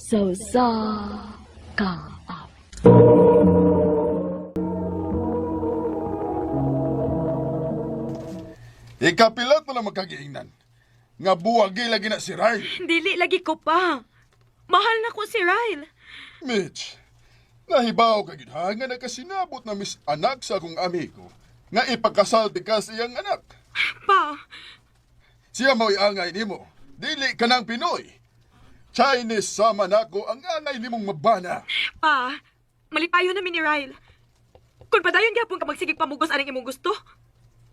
Sa usa ka awit. Ikapila to lang magkagiingnan. Nga buwagi lagi na si Ryle. Dili lagi ko pa. Mahal na ko si Ryle. Mitch, nahibaw ka gyud ha nga nakasinabot na mis anak sa akong amigo nga ipakasal di ka sa iyang anak. Pa, Siya mo'y angay nimo. Dili ka ng Pinoy. Chinese sama nako ang angay nimong mabana. pa, malipayo na mi ni Ryle. Kung padayon gyapon ka magsigig pamugos aning imong gusto,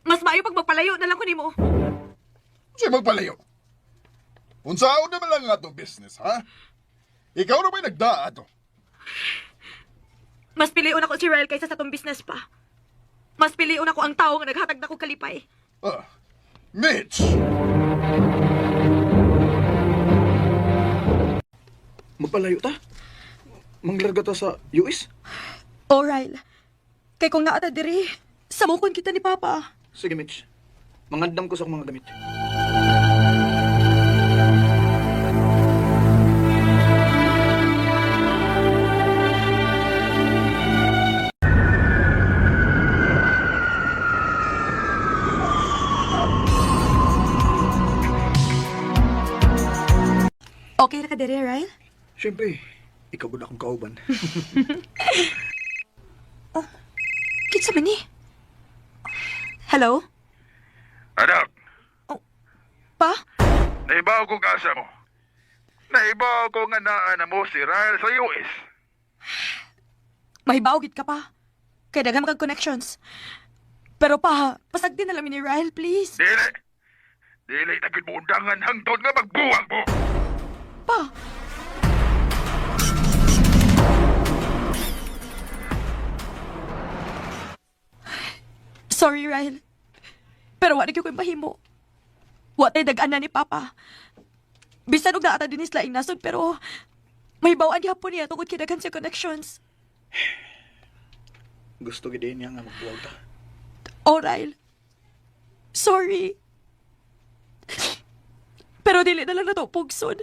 mas maayo pag magpalayo na lang ko nimo. Siya magpalayo. Unsaon naman lang nga itong business, ha? Ikaw na ba'y nagdaa ato? Mas piliun ako si Ryle kaysa sa tong business pa. Mas piliun ako ang tao nga naghatag na ko kalipay. Ah, Mitch! Magpalayo ta? Manglarga ta sa US? Oh, Ryle. Kay kung naa ta diri, samukon kita ni Papa. Sige, Mitch. Mangandam ko sa akong mga gamit. Okay ra ka diri, Ryle? Siyempre, ikaw gud akong kauban. Kinsa man ni? Hello? Anak, Pa? naibaw ko kasa mo. Naibaw ko nga naa na mo si Ryle sa US. Mahibaw gid ka pa. Kay daghan kag connections. Pero pa, pasagdi na lang mi ni Ryle, please. Dili! Dili na gid mo undangan hangtod nga magbuwag mo! Pa! Sorry, Ryle. Pero wala ko mahimo. Wa tay dag-ana ni Papa. Bisan og naata din laing nasod pero may bawaan gihapon niya tungod kay daghan siya connections. Gusto gid niya nga magbuwag ta. Oh, Ryle. Sorry. Pero dili na lang na to pugson.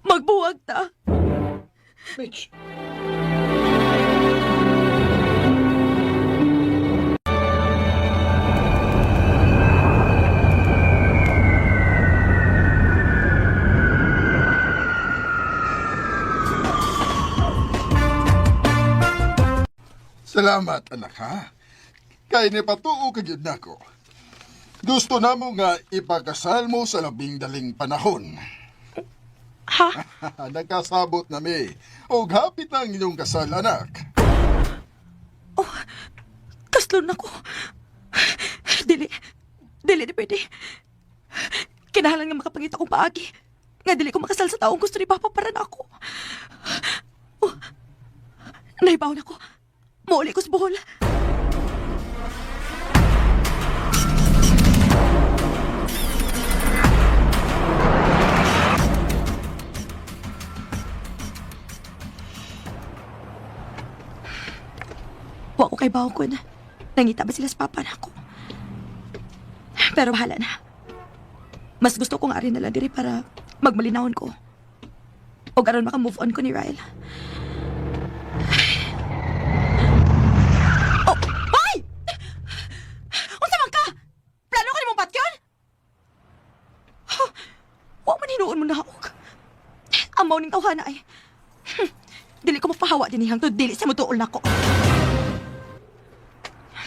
Magbuwag ta. Mitch! Salamat, anak, ha? Kay ni patuo ka gyud nako. Gusto namo nga ipakasal mo sa labing daling panahon. Ha? Nakasabot na mi. Og hapit na ang inyong kasal, anak. Kaslon ako. Dili. Dili di pwede. Kinahanglan nga makapangita kong paagi. Nga dili ko makasal sa taong gusto ni Papa para na ako. Oh, naibaw na ko. Muuli ko sa Bohol. Wa ko kay Bawkon. Nangita ba sila sa papa na ako? Pero bahala na. Mas gusto kong ari na lang diri para magmalinawon ko. O aron maka-move on ko ni Ryle. Oh! Ay! Unsa man ka? Plano ka nimong patyon? Huh, wa man hinuon mo na og. Amaw ning tawhana ay. Dili ko mapahawa dinhi hangtod dili sa motuol nako.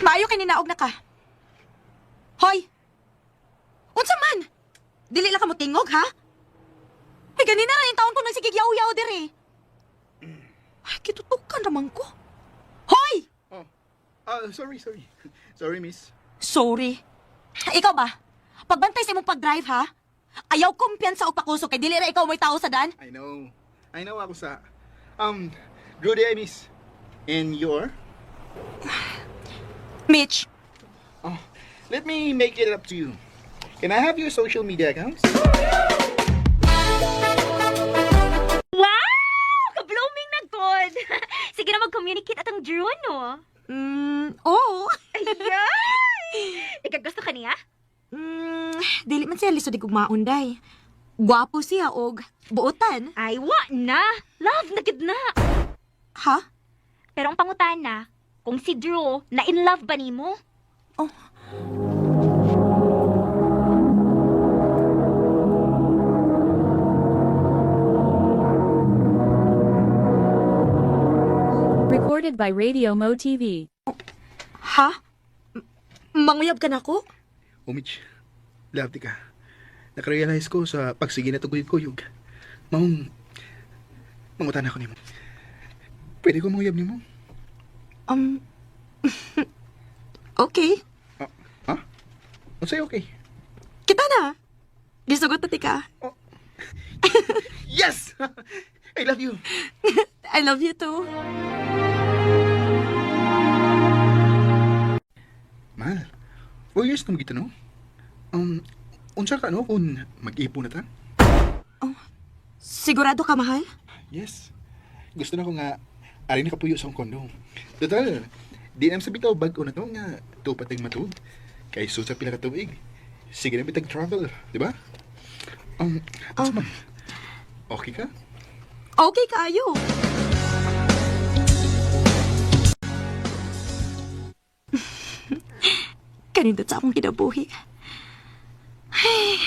Maayo kay ninaog na ka. Hoy! Unsa man? Dili lang ka mo tingog, ha? Ay, ganina ra yung taon ko nagsigig yaw-yaw diri. Ay, kitutukan raman ko. Hoy! Oh. Ah, sorry, sorry. Sorry, miss. Sorry. Ikaw ba? Pagbantay sa imong pag-drive, ha? Ayaw kumpiyansa og pakusog kay dili ra ikaw mo'y tao sa dan. I know. I know ako sa... Good day, miss. And your? Mitch, Oh, let me make it up to you. Can I have your social media accounts? Wow! Ka-blooming na god! Sige na mag-communicate atong Drew, no? Oo. Ayay! Ikaw gusto ka niya? Dili man siya lisod igugmaon day. Gwapo siya og buotan. Ay, wa na. Love na gid na. Ha? Pero ang pangutana, kung si Drew na in love ba nimo? Oh. Recorded by Radio Mo TV. Ha? Manguyab ka na ko? Oh, Mitch, love di ka. Nakarealize ko sa pagsige na tuguyog-kuyog. Maong, mangutan ako nimo. Pwede ko manguyab nimo? Okay. Ah, ha? Unsay okay? Kita na. Gisugot na tika. Yes! I love you. I love you too. Mahal, 4 years na magita, no? Unsa ka, no, kung mag-ipo na ta? Sigurado ka, mahal? Yes. Gusto na ko nga, ari na kapuyo sa akong kondo. Total, di na sa bitaw bag-o na to nga tupat ang matuod. Kay sud sa pila ka tuig. Sige na bitag travel, di ba? Unsa man? Okay ka? Okay kaayo. Kanindot sa akong kinabuhi. Ay,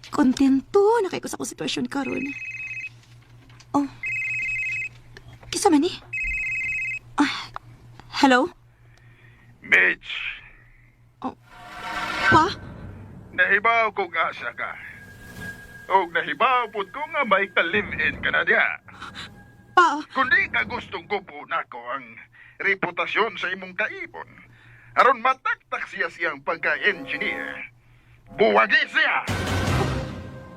kontento na kay ko sa akong sitwasyon karon. Oh. Kisa man ni? Ah, hello? Mitch, Pa? nahibaw kong asa ka. Og nahibaw pud ko nga may ka-live-in ka na diya. Pa? Kundi ka gustong gubo nako ang reputasyon sa imong kaibon. Aron mataktak siya siyang pagka-engineer. Buwagi siya!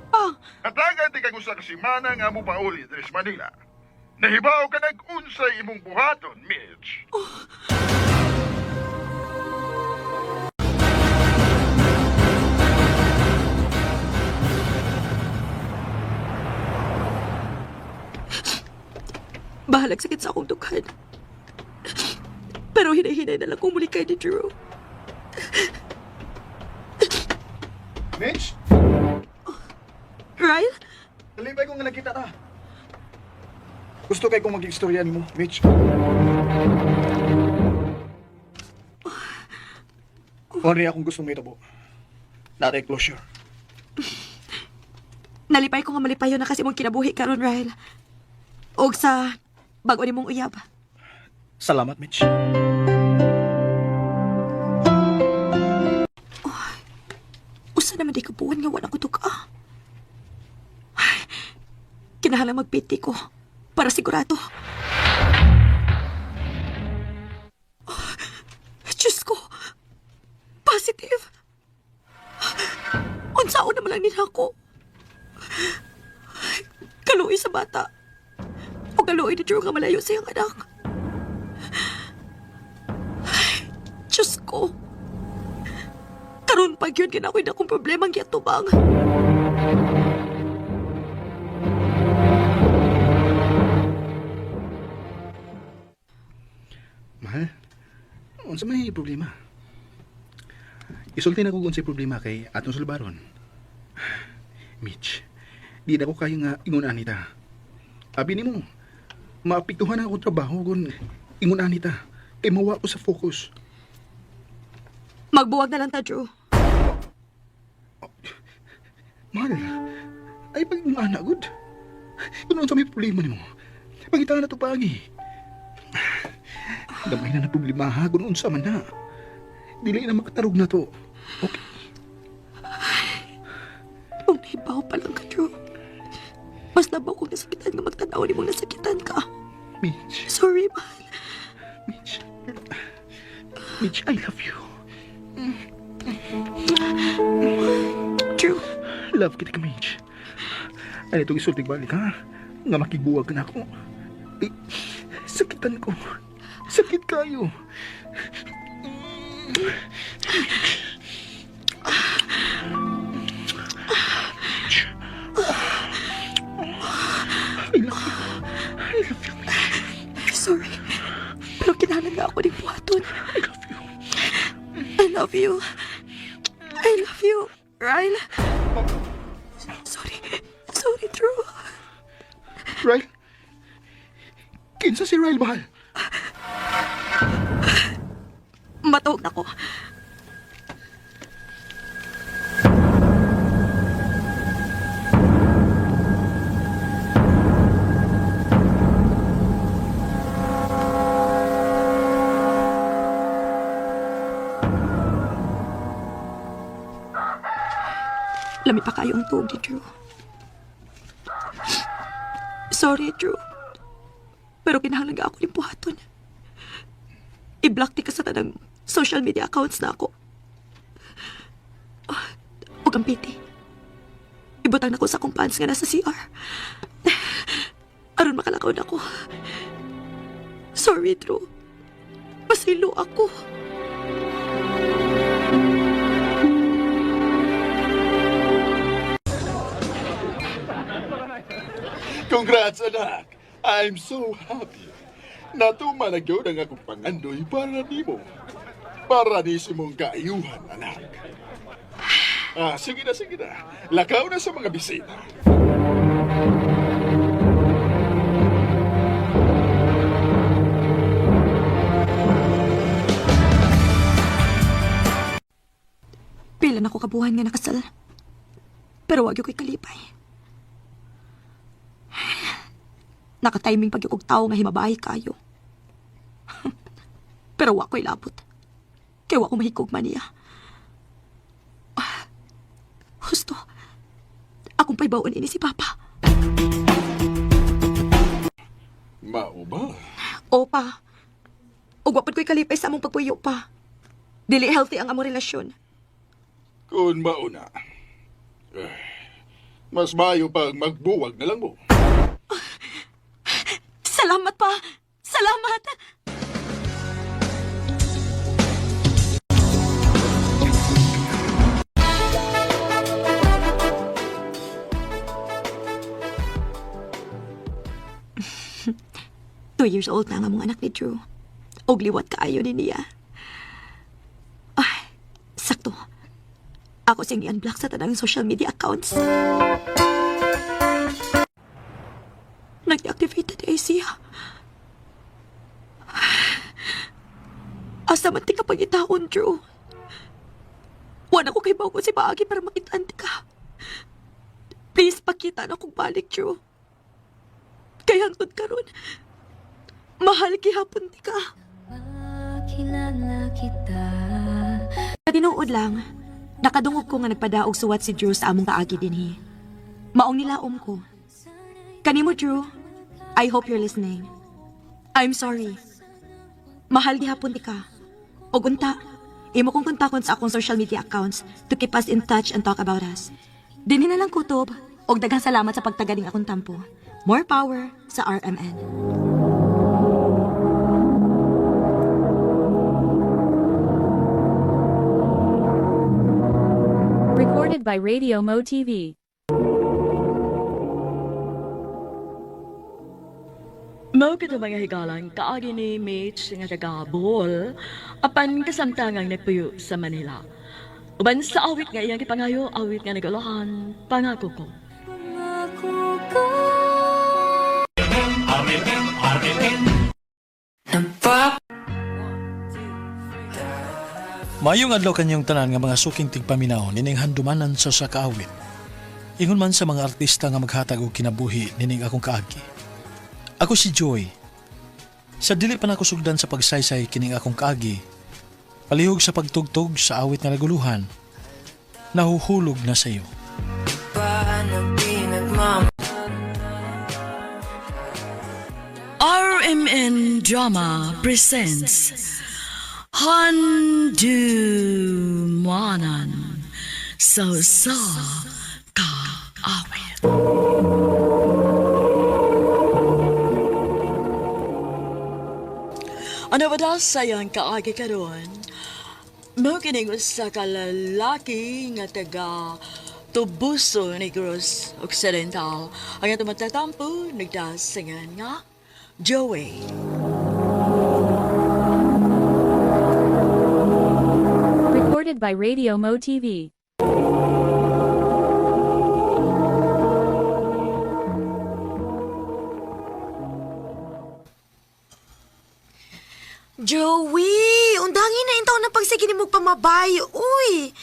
Pa? Hatagan ti kag usa ka semana nga mo pauli diri sa Manila. Nahibaw ka nag-unsay imong buhaton, Mitch. Bahalag sakit sa akong dughan. Pero hinay-hinay na lang kong muli kay ni Drew. Mitch, Ryle? nalipay ko nga nakita ta. Gusto kay kong maging istorya nimo, Mitch. Only akong gusto mahitabo. Natay closure. Nalipay ko nga malipayo na kasi mong kinabuhi karon, Ryle. Og sa bago ni mong uyab. Salamat, Mitch. Usa naman di kabuan nga wala ko tuka. Ay, kinahanglan magpiti ko para sigurado. Oh, Diyos ko! Positive! Unsaon naman lang nila ako. Kaluoy sa bata. O kaluoy ni Drew nga malayo sa iyang anak. Ay, Diyos ko! Karon pag yun, ginakoy na akong problema ang giatubang. Mahal, unsa may problema? Isulti na ko kung unsay problema kay atong sulbaron. Mitch, di na ko kaya nga ingon anita. Abi nimo, maapektuhan na akong trabaho kung ingon anita. Kay mawa ko sa focus. Magbuwag na lang ta, Drew. Mahal, ay pag ana good. Kung unsa may problema nimo, pangita na to paagi. Damay na na problema ha, kung unsa man na. Dili na makatarog na to. Okay. Kung nahibaw pa lang ka, Drew. Mas labaw kong nasakitan nga magtanaw ni mong nasakitan ka. Mitch. Sorry, mahal. Mitch. Mitch, I love you. Drew, Love kita ka, Mitch. Ano itong isultig balik, ha? Nga makigbuwag ka na ako. Eh, sakitan ko. Sakit kayo. Mitch. I love you. I love you, Mitch. sorry. Pero kinahanglan nga ako ni buhaton. I love you. I love you. I love you, Ryle. Sorry. Ryle? Kinsa si Ryle, mahal? Matuog na ko. Lami pa kayo ang tuog ni Drew. Sorry, Drew. Pero kinahanglan ka ako ni buhaton. I-block di ka sa tanang social media accounts na ako. Ah, ug ang piti. Ibutang na ko sa akong pants nga nasa CR. Aron makalakaw na ko. Sorry, Drew. Pasilo ako. Congrats, anak! I'm so happy. Natuma na gyud ang akong pangandoy para nimo. Para ni sa imong kaayuhan, anak. Ah, sige na, sige na. Lakaw na sa mga bisita. Pila na ko kabuhan nga nakasal. Pero wag ko'y kalipay. Nakatiming pag og tao nga himabahay kayo. Pero wa ko'y labot. Kay wa ko mahikog man niya. Ah, husto. Akong paybaon ini si Papa. Mao ba? Opa. Ug wa pud ko'y kalipay sa among pagpuyo pa. Dili healthy ang among relasyon. Kung mao na. Eh, mas maayo pag magbuwag na lang mo. Salamat pa! Salamat! 2 years old na ang among anak ni Drew. Og liwat kaayo ni niya. Ay, sakto. Ako siyang i-unblock sa tanang social media accounts. Nag-deactivate na siya. Asa man ti ka pagitaon, Drew? Wala ko kay bago si Baagi para makitaan ti ka. Please, pakita na kong balik, Drew. Kay hangtod karon, mahal gihapon ti ka. Makilala kita. Tinuod lang, nakadungog ko nga nagpadaog suwat si Drew sa among kaagi dinhi. Maong nilaom ko. Kanimo, Drew, I hope you're listening. I'm sorry. Mahal gihapon ti ka. Og unta, imo kong kontakon sa akong social media accounts to keep us in touch and talk about us. Dinhi na lang kutob, og daghang salamat sa pagtagaling akong tampo. More power sa RMN. Recorded by Radio Mo TV. Mao kito mga higalan kaagi ni Mitch nga taga Bohol apan kasamtangang nagpuyo sa Manila. Uban sa awit nga iyang gipangayo, awit nga nagulahan, pangako ko. Maayong adlaw kanyang tanan nga mga suking tigpaminaw nining handumanan sa sakaawit. Ingon man sa mga artista nga maghatag og kinabuhi nining akong kaagi. Ako si Joy. Sa dili pa nako sugdan sa pagsaysay kining akong kaagi, palihog sa pagtugtog sa awit nga naguluhan, nahuhulog na sa iyo. RMN Drama presents Handumanan So Sa Kaawit. Ano ba daw sayang kaagi karon? Mao kining usa ka lalaki nga taga Tubuso Negros Occidental. Ang atong matatampo nagdasingan nga Joey. Recorded by Radio Mo TV. Joey, undangin na intaw na pagsige ni mo pamabay. Uy!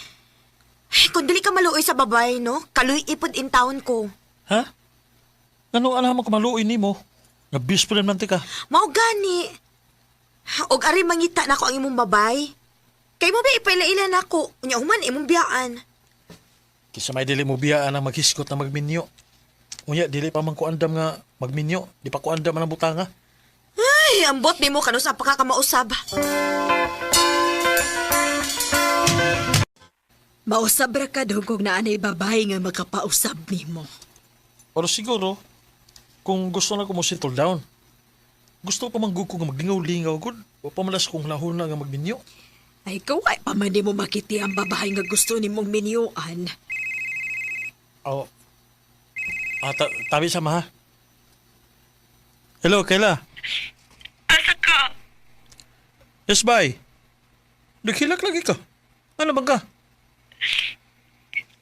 Kung dili ka maluoy sa babay, no? Kaluy ipod in town ko. Ha? Ano alam mo kung maluoy nimo? Nga best friend man ti ka. Mao gani. Og ari mangita nako ang imong babay. Kay mo ba ipaila-ila nako? Unya human imong biyaan. Kisa may dili mo biyaan ang maghiskot na magminyo. Unya, dili pa man ko andam nga magminyo. Di pa ko andam ang butanga. Ay, ambot nimo kanus pa ka kamausab. Mausab ra ka dong kung naanay babae nga makapausab nimo. Pero siguro, kung gusto na ko mo settle down, gusto pa man gud ko nga maglingaw-lingaw gud. O pamalas kong lahon na nga magminyo. Ay, kaway pa man nimo makiti ang babae nga gusto nimong minyuan. Oh. Ah, tabi sa maha. Hello, Kayla. Asa ka? Yes, bye. Naghilak lagi ka. Ano bang ka?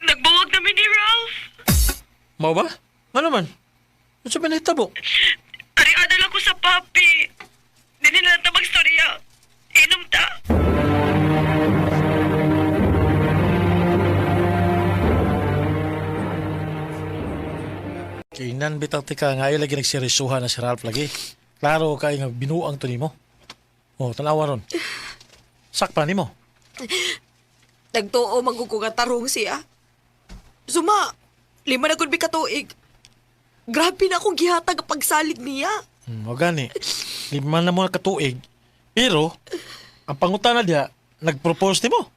Nagbuwag namin ni Ralph. Mao ba? Ano man? Ano sa manahitabo? Ari-ada lang ko sa papi. Dili na lang ta magstorya. Inom ta. Kinan bitaw tika nga ay lagi nagseryosohan na si Ralph lagi. Klaro kay nga binuang to nimo. Oh, tanawa ron. Sakpa nimo. Nagtuo man gud ko nga tarong siya. Suma, 5 na gud mi ka tuig. Grabe na akong gihatag ang pagsalig niya. O gani. 5 na mo katuig. Pero ang pangutana diha, nag-propose nimo.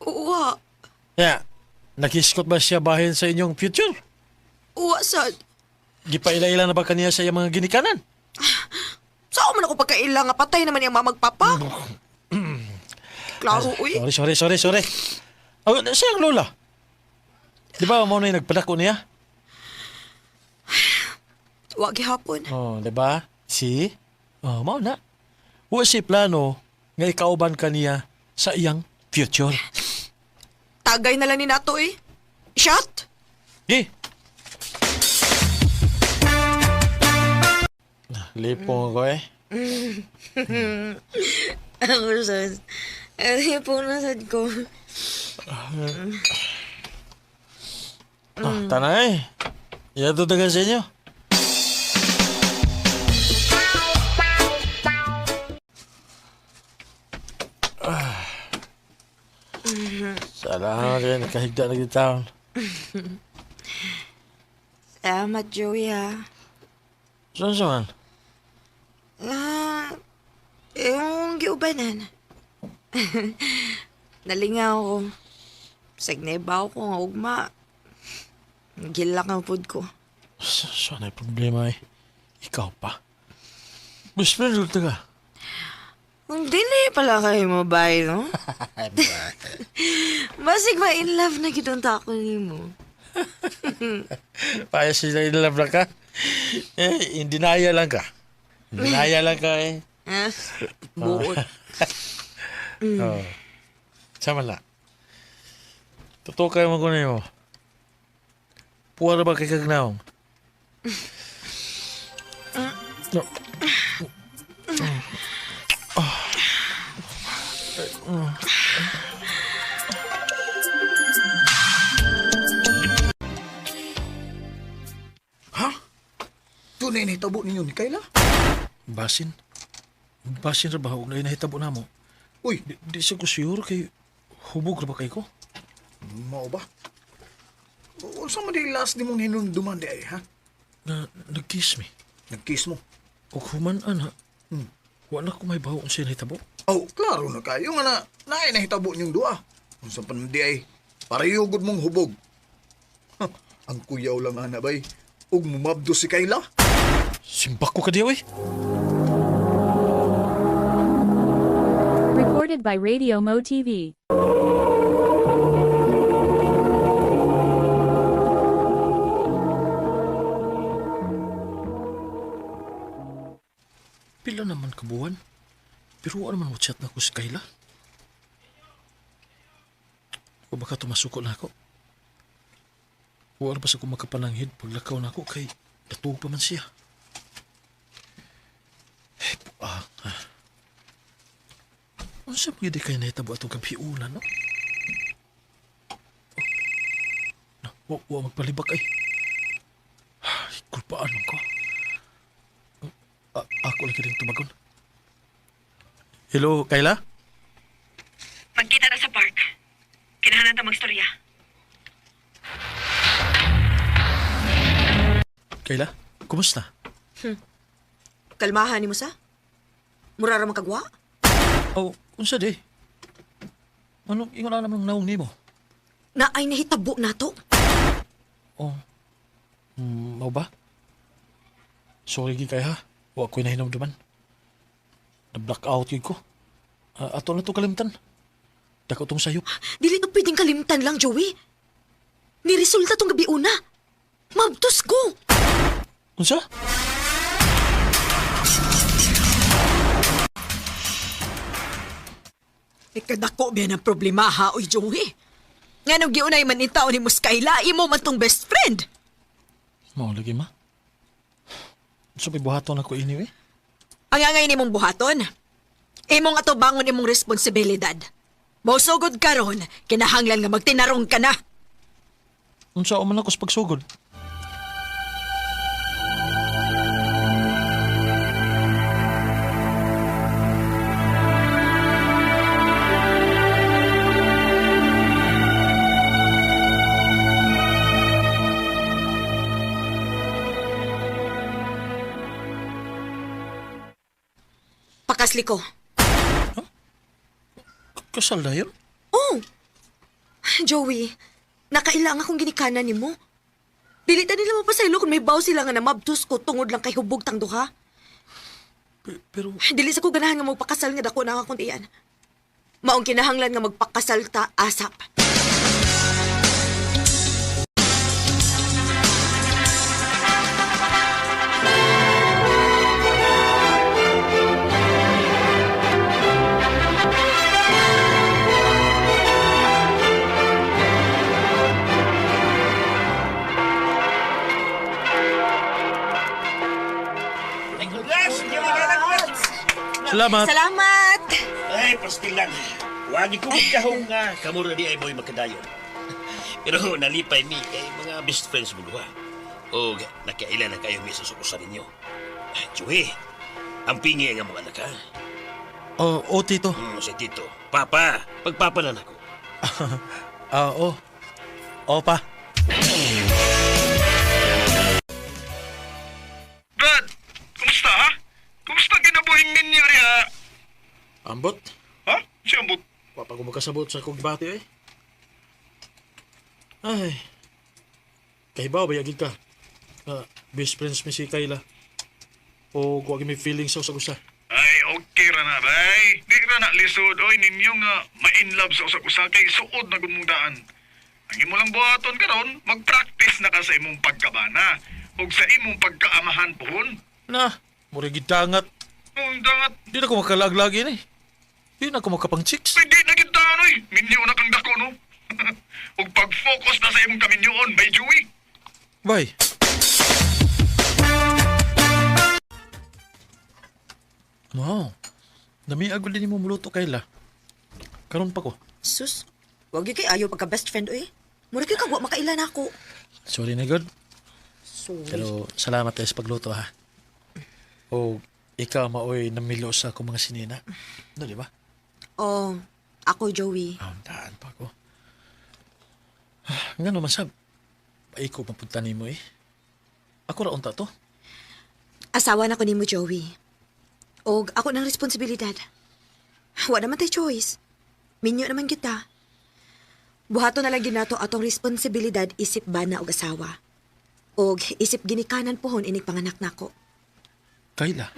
Uwa, Ya, naghiskot ba siya bahin sa inyong future? uwa sad. Gipaila-ila na ba kaniya sa iyang mga ginikanan? Saan man ako pagkaila nga patay naman iyang mamagpapa? Klaro, uy. Sorry, sorry, sorry, sorry. Oh, siya ang lola. Di ba mo na yung nagpadako niya? Wa gihapon. Oh, di ba? Si? Oh, mao na. Wa si plano nga ikauban ka niya sa iyang future. Tagay na lang ni nato eh. Shot! Gi. Lipong ko eh. Ako sad. Lipong na sad ko. Ah, tanay. Iya to taga sa inyo. Ah. Salamat rin. Nakahigda na kita. Salamat, Joey, ha. Saan saan? Ah, yung giubanan. Nalingaw ko. Sagnaibaw ko nga ugma. Gilak ang food ko. Saan ay problema eh? Ikaw pa. Best friend ulit ka. Kung dili pala kayo mabay, no? Basig ba in love na kitong tako nimo? Paya sila in love lang ka. Eh, in denial lang ka. In denial lang ka eh. Ah, buot. Oh. Sama na. Totoo kayo mo kunin mo. Puwara ba kay kagnaong? No. Ha? Tunay na hitabo ninyo ni Kayla? Basin. Basin ra ba og nahitabo namo? Uy, Di sa ko sure kay hubog ra ba kay ko? mao ba? Unsa man di last nimong hinumduman di ay, ha? Na nag-kiss me. Nag-kiss mo. Og human ana. Wa na ko may bawo unsa nahitabo. Oh, klaro na kayo nga na naay nahitabo niyong duha. Unsa pa man di ay, pareho gud mong hubog. Ha, ang kuyaw lang ana bay. Ug mumabdo si Kayla. Simbak ko ka diya, oy. Recorded by Radio Mo TV. Pila naman kabuan. Pero ano man chat na ko si Kayla? O baka tumasuko na ako. O ano pa sa kong makapananghid paglakaw na ako kay natuog pa man siya. Eh, ah, ah. Unsa man gyud kay nahitabo atong gabiuna, no? Oh. Na, wa magpalibak ay. Ay, kulpaan man ko. Ako lagi rin tumagon. Hello, Kayla? Magkita na sa park. Kinahanglan ta magstorya. Kayla, kumusta? Kalmahan nimo sa? Mura ra makagwa? Oh, unsa di? Anong ingon na namang naong nimo? Na ay nahitabo nato. Oh. Mao ba? Sorry gid kay ha. Wa ko'y nahinumduman. Na-blackout yun ko. Ato na to kalimtan. Dako tong sayop. Dili to pwedeng kalimtan lang, Joey. Niresulta tong gabi una. Mabtos ko. Unsa? Ikadako biya ng problema ha, oy Joey. Nga nung giunay man itaw ni Muskayla, imo man tong best friend. Mao lagi ma. So may buhaton ako anyway. Ang angay nimong buhaton. Imong atubangon imong responsibilidad. Mosugod karon, kinahanglan nga magtinarong ka na. Unsa man ako sa pagsugod? Pakasli ko. Huh? Kasal na yun? Oh! Joey, nakailang akong ginikanan nimo. Dili ta nila mapasaylo kung may baw sila nga namabtos ko tungod lang kay hubog tang duha. Pero Dili sa ko ganahan nga magpakasal nga dako na akong tiyan. Maong kinahanglan nga magpakasal ta asap. Salamat. Salamat! Ay, pastil lang. Wagi ko magkahong nga. Kamura di ay mo'y makadayon. Pero nalipay mi kay mga best friends mo duha. O nakailan na kayo mi sa sukusan ninyo. Chuy, ang pingi nga mga anak ha. Oh, oh, tito. Si Tito. Papa, pagpapa na ako. Oo. Oh. Pa. Brad, kumusta ha? Kumusta kinabuhing ninyo riya? Ambot. Ha? Si ambot. Wa pa ko makasabot sa akong gibati eh. Ay. Kahibaw ba yagid ka? Best friends mi si Kayla. O wa may feelings sa usag-usa. Ay, okay ra na, bay. Di ra na lisod, oy, ninyo nga ma-in love sa usag-usa kay suod na gud mong daan. Ang imo lang buhaton karon, mag-practice na ka sa imong pagkabana ug sa imong pagkaamahan puhon. Na, mura gid dangat. Ang dangat, Di na ko makalaglag ini. Di na ko makapang chicks. ay, di na gid daan, oy. Minyo na kang dako, no? Ug pag-focus na sa imong kaminyoon, bay Joey. Bye. Wow. Dami agol din mo muluto Kayla. Karon pa ko. Sus, wag gyud kay ayaw pagka best friend oy. Mura kay kagwa makailan ako. Sorry na god. Sorry. Pero salamat tayo sa pagluto ha. O ikaw maoy namilo sa akong mga sinina. No, di ba? Oh, ako Joey. Ah, daan pa ko. Nga naman sab. Paiko mapunta nimo eh. Ako ra unta to. Asawa na ko nimo Joey. Og ako ng responsibilidad. Wa naman tay choice. Minyo naman kita. Buhaton na lang ginato atong responsibilidad isip bana og asawa. Og isip ginikanan pohon inig panganak nako. Kayla.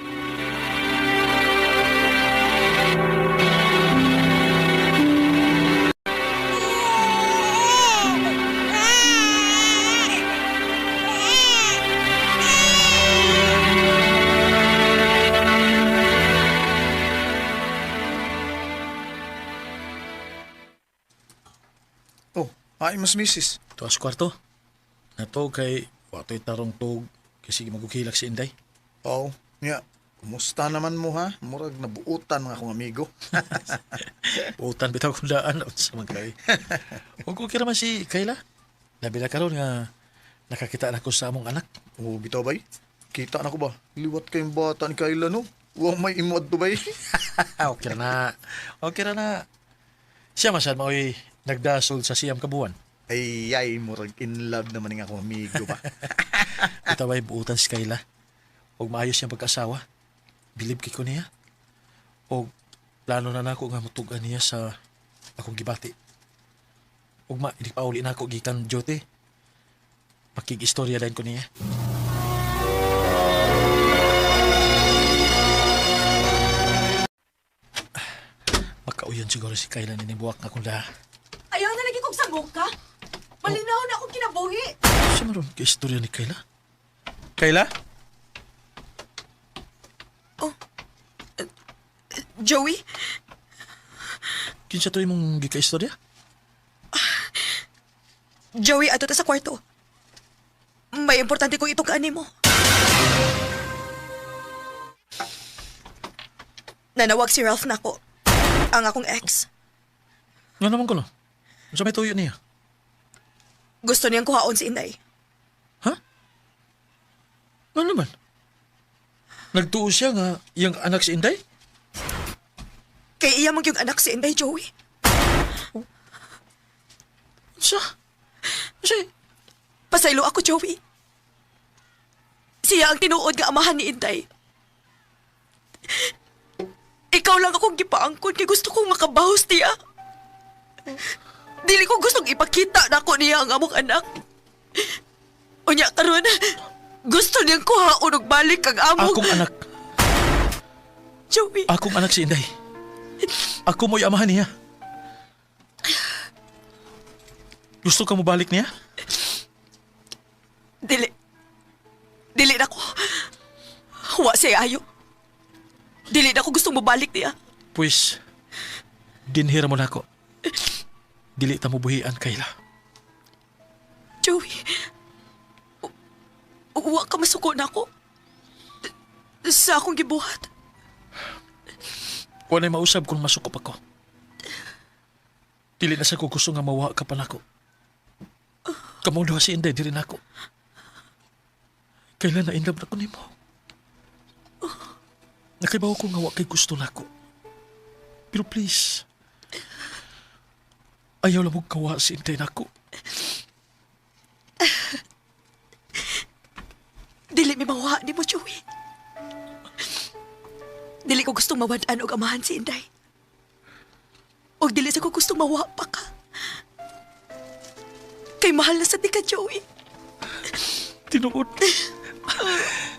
Oh, ay mas misis. Tuas kwarto. Nato kay watoy tarong tug kasi magukilak si Inday. Oo, nga. Kumusta naman mo ha? Murag nabuutan mga akong amigo. Buutan bitaw kong daan sa mga kay. Ug okay raman si Kayla. Labi na karon nga nakakita na ko sa among anak. Oh, bitaw bay. Kita na ko ba? Liwat kayong bata ni Kayla no. Wa may imo adto bay. Okay ra na. Okay ra na. Siya masad mao'y nagdasol sa siyam kabuan. Ay, ay, murag in love naman ng akong amigo ba. Bitaw ay buutan si Kayla. Og maayos siyang pag-asawa. Bilib kay ko niya. Og plano na nako nga mutugan niya sa akong gibati. Ug ma, hindi pa uli nako gikan duty. Pakig-istorya din ko niya. Makauyon siguro si Kayla ninibuwak nga akong laha. Ayaw na lagi kong sangok ka. Malinaw na akong kinabuhi. Siya maroon kay istorya ni Kayla? Kayla? Joey, Kinsa to imong gika-istorya? Joey, ato ta sa kwarto. May importante kong itong kaani mo. Nanawag si Ralph nako. Ang akong ex. Nga naman ko no? Unsa may tuyo niya? Gusto niyang kuhaon si Inday. Ha? Nga naman? Nagtuo siya nga iyang anak si Inday? Kay iya man yung anak si Inday, Joey. Unsa? Unsa? Pasaylo ako, Joey. Siya ang tinuod nga amahan ni Inday. Ikaw lang akong gipaangkon kay gusto kong makabahos niya. Dili ko gustong ipakita na ako niya ang among anak. Unya karon, gusto niyang kuhaon og balik ang among... Akong anak. Joey, Akong anak si Inday. Ako mo'y amahan niya. Gusto ka mo balik niya? dili. Dili na ko. Wa siya ayo. Dili na ko gustong mabalik niya. Pues, dinhira mo na ako. Dili ta mo buhian, Kayla. Joey, wa ka masuko na ako. Sa akong gibuhat. Wa na'y mausab kung masukop ako. Dili na sa ko gusto nga mawa ka pa nako. Kamo duha si Inday, diri nako. Kailan na inlove na ko nimo? Nakaibaw ko nga wa kay gusto nako. Pero please, ayaw lang mong kawa si Inday nako. Dili mi mawa ni mo, Joey. Dili ko gustong mawad-an og amahan si Inday. Og dili sa ko gustong mawa pa ka. Kay mahal na sa di ka, Joey. Tinuod.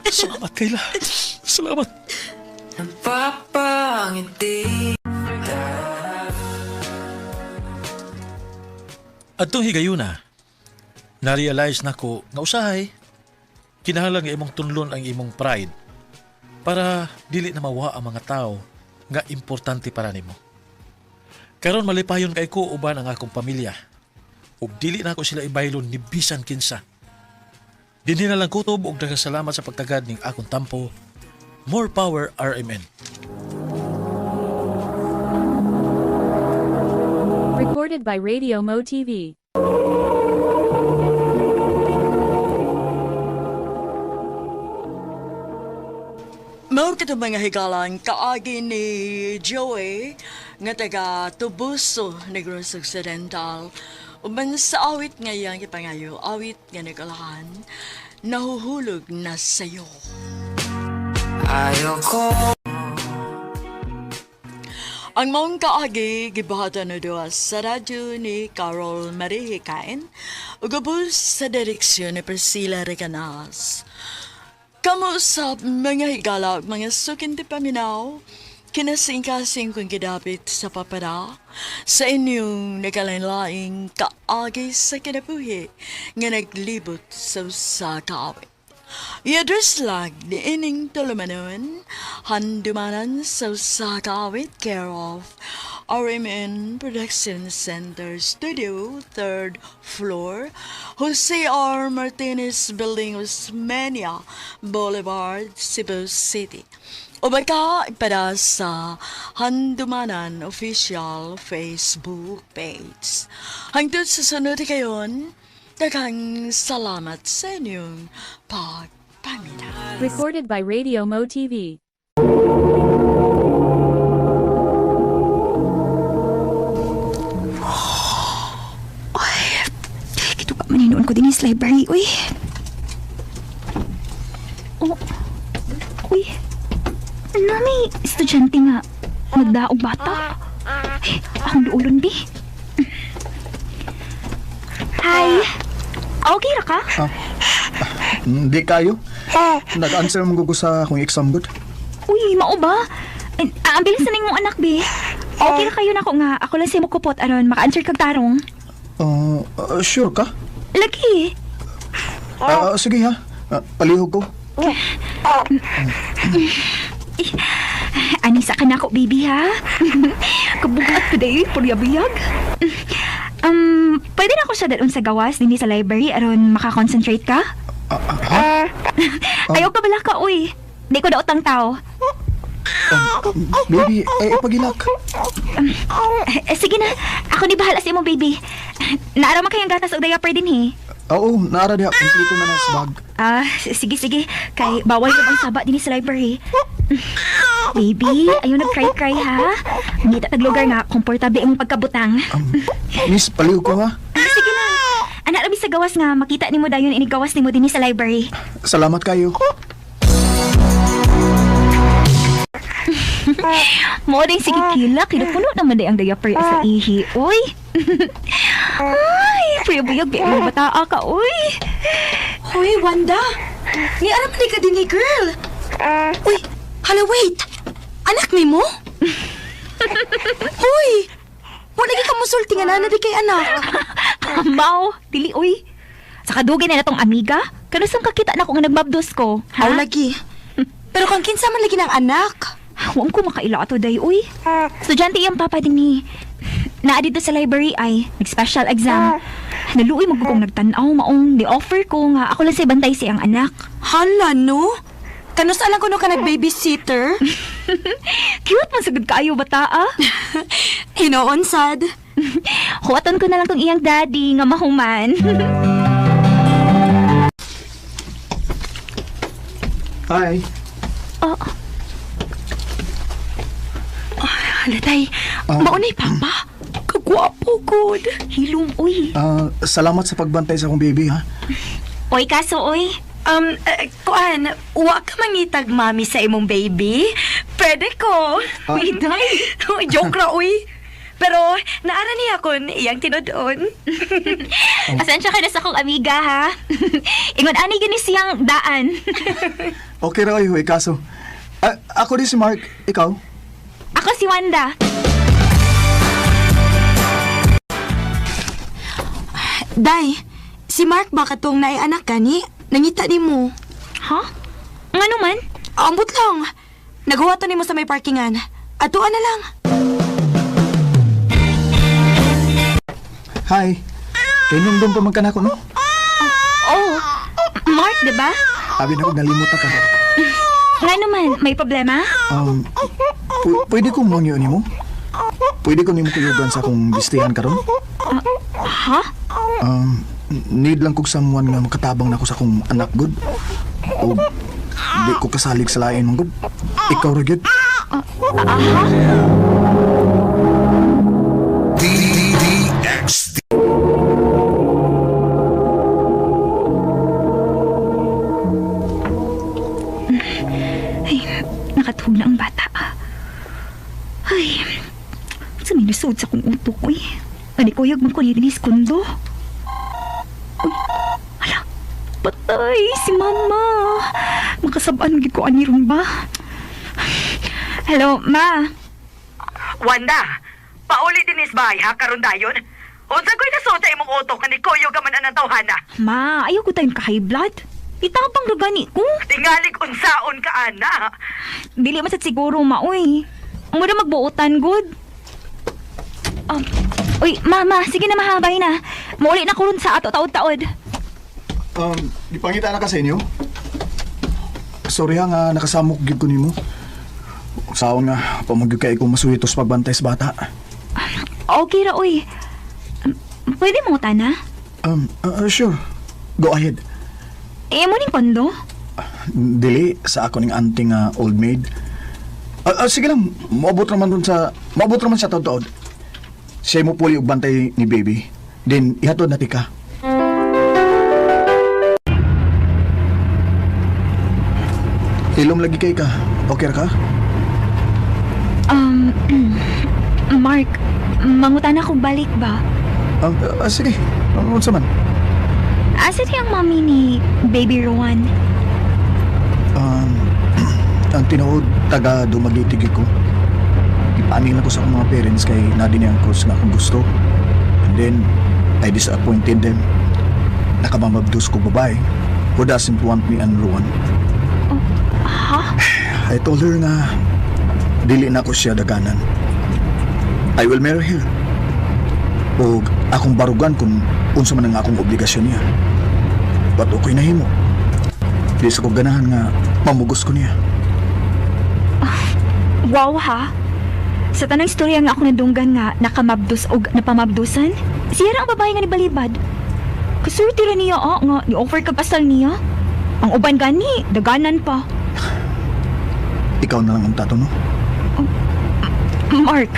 Salamat, Kayla. Salamat. Adtong higayuna, na-realize nako nga usahay, kinahanglan nga imong tunlon ang imong pride para dili na mawa ang mga tao nga importante para nimo. Karon malipayon kay ko uban ang akong pamilya. Ug dili na ako sila ibaylon ni bisan kinsa. Dinhi na lang kutob og daghang salamat sa pagtagad ning akong tampo. More power RMN. Recorded by Radio Mo TV. Mao katong mga higalan kaagi ni Joey nga taga Tubuso, Negros Occidental. Uban sa awit nga iyang ipangayo, awit nga nagalahan, nahuhulog na sayo. Ang maong kaagi gibahatan na duha sa radyo ni Carol Marie Hikain ug ubos sa direksyon ni Priscilla Recanas. Kamo sa mga higala ug mga sukin ti paminaw, kinasingkasing kong gidapit sa papara sa inyong nagalain-laing kaagi sa kinabuhi nga naglibot sa usa ka awit. I-address lang ni ining tulumanon, handumanan sa usa ka awit, care of RMN Production Center Studio, 3rd floor, Jose R. Martinez Building, Osmeña Boulevard, Cebu City. O para sa Handumanan Official Facebook page. Hangtod sa sunod kayon, daghang salamat sa inyong pagpaminaw. Recorded by Radio Mo TV. Kituka man hinuon ko din sa library, uy. Oh. Uy. Nami, estudyante nga. Nagdaog bata. Ay, akong duulon, bi. Hi. Okay ra ka? Hindi kayo. Nag-answer mo ko sa akong exam good. Uy, mao ba? Ay, ang bilis na mong anak, bi. Okay ra kayo nako nga. Ako lang si mukupot aron maka-answer kag tarong. Sure ka? Lagi. Sige ha. Palihog ko. Anisa ka na ako, baby, ha? Kabugat ko dahil, puryabiyag. Pwede na ako siya dalon sa gawas, dinhi sa library, aron makakonsentrate ka? Ha? Ayaw ka bala ka, uy. Di ko daot ang tao. Baby, ay pagilak. Sige na, ako ni bahala sa imo, baby. Naara man kayang gatas og diaper din, he. Oo, naara diha. Kompleto na na sa bag. Ah, sige, sige. Kay bawal yung ang saba din sa library. Baby, ayaw nag-cry-cry, ha? Ngita tag lugar nga, komportable imong pagkabutang. Miss, palihog ko ha. Sige lang. Anak rabi sa gawas nga, makita nimo dayon inigawas nimo dinhi sa library. Salamat kayo. Mo din sige kila, kinupuno naman day ang diaper sa ihi. Uy. Ay, puyabuyag di mo bataa ka, uy. Hoy, Wanda! Ni aram man ka din ni girl. Uy, hala wait. Anak ni mo? Hoy! Wala ka musulti nga na di kay anak. Mao, dili uy. Sa kadugay na natong amiga, kanusang kakita na ko nga nagmabdos ko. Ha? Aw lagi. Pero kung kinsa man lagi ng anak. Huwag ko makaila ato day, uy. Estudyante iyang papa din ni. Naa dito sa library ay, nag-special exam. Naluoy mo kong nagtan-aw maong ni-offer ko nga ako lang sa bantay siyang anak. Hala no? Kanus alang ko no ka nag-babysitter? Cute man sagud kaayo bata ah. Hinoon sad. Huwaton ko na lang tong iyang daddy nga mahuman. Hi. Oh, Hala tay, maunay papa. Kagwapo good. Hilom uy. Salamat sa pagbantay sa akong baby ha. Oy kaso uy. Kuan, wa ka mangitag mami sa imong baby? Pwede ko. Uy, day. Uy, joke ra, uy. Pero naara niya kon iyang tinudon. Asensya ka na sa akong amiga ha. Ingon ani gini siyang daan. Okay ra kayo, kaso. Ako din si Mark, ikaw? Ako si Wanda. Day, si Mark ba katong naay anak kani? Nangita nimo. Ha? Ngano man? Ambot lang. Naghuwato nimo sa may parkingan. Atuan na lang. Hi. Kay nung pa man ka na ako, no? Oh, Mark, di ba? Abi na ko nalimot na ka. Ngano man, may problema? Pwede ko mangyo nimo? Pwede ko nimo kuyugan sa akong bistihan karon? Ha? Need lang kog someone nga makatabang nako sa akong anak gud. O di ko kasalig sa lain man gud. Ikaw ra gyud. Ay, nakatuhog na ang bata. Ay, sa may nasud sa kong utok, uy. Ani kuyog man ko ni Denise Kundo. Uy, hala, patay si mama. Makasabaan gid ko ani ron ba? Hello, ma. Wanda, pauli din is bahay ha, karon dayon. Unsa ko'y nasuot sa imong utok nga ni Kuyo ka man anang tawhana. Ma, ayaw ko tayong ka-high blood. Itabang ra gani ko. Tingalig unsaon ka ana. Dili man sad siguro, ma, uy. Mura magbuotan, good. Uy, mama, sige na mahabay na. Mauli na ko ron sa ato taod-taod. Gipangita na ka sa inyo? Sorry ha nga nakasamok gyud ko nimo. Saon nga, pamagyod kay ko masuhitos pagbantay sa bata. Okay ra, uy. Pwede mo tana? Sure. Go ahead. Eh, mo ning kondo? Dili, sa ako ning auntie nga old maid. Sige lang, maabot naman sa taod-taod. Siya mo puli og bantay ni baby. Then, ihatod na tika. Ilom lagi kay ka. Okay ra ka? Mark, mangutana kong balik ba? Sige. Unsa man? Asa di ang mami ni Baby Rowan? Ang tinuod, taga Dumaguete ko. Ipanin lang ko sa akong mga parents kay na din ang course nga akong gusto. And then, I disappointed them. Nakamamabdos ko babae who doesn't want me and Rowan. Oh, ha? I told her nga, dili na ko siya daganan. I will marry her. O akong barugan kung unsa man ang akong obligasyon niya. But okay na himo. Di sa ko ganahan nga mamugos ko niya. Wow ha? Sa tanang istorya nga ako nadunggan nga nakamabdos og napamabdusan, siya ra ang babae nga ni Balibad. Kasurti ra niya nga ni-offer kag asal niya. Ang uban gani, daganan pa. Ikaw na lang ang tato, no? Oh, Mark.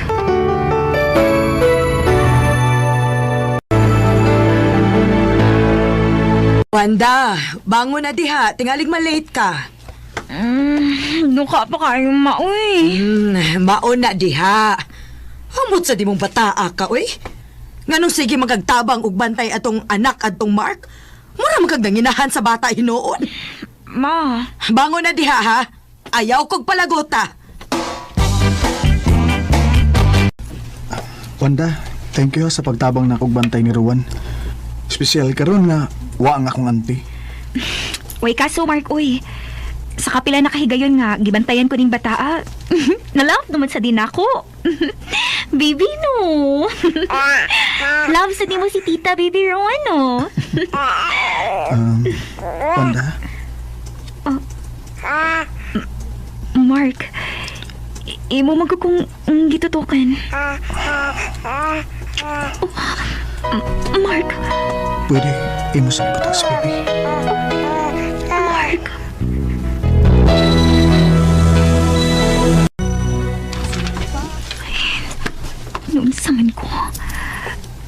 Wanda, bangon na diha. Tingalig malate ka. Duka pa kayo, maoy. Maon na diha. Hamot sa di mong bataa ka, uy. Nganong sige magagtabang og bantay atong anak adtong Mark? Mura magagdanginahan sa bata hinuon. Ma. Bangon na diha, ha? Ayaw kog palagota. Wanda, thank you sa pagtabang na kog bantay ni Rowan. Espesyal karon nga wa ang akong auntie. Way kaso, Mark, uy. Sa kapila nakahigayon nga, gibantayan ko ning bataa. Nalove naman sa din ako. Baby, no. Love sa di mo si Tita, Baby Rowan, no. Wanda? Mark, imo man ko kung gitutukan. Oh, Mark. Pwede, imo sa ibutang si baby. Mark. Noon sa man ko.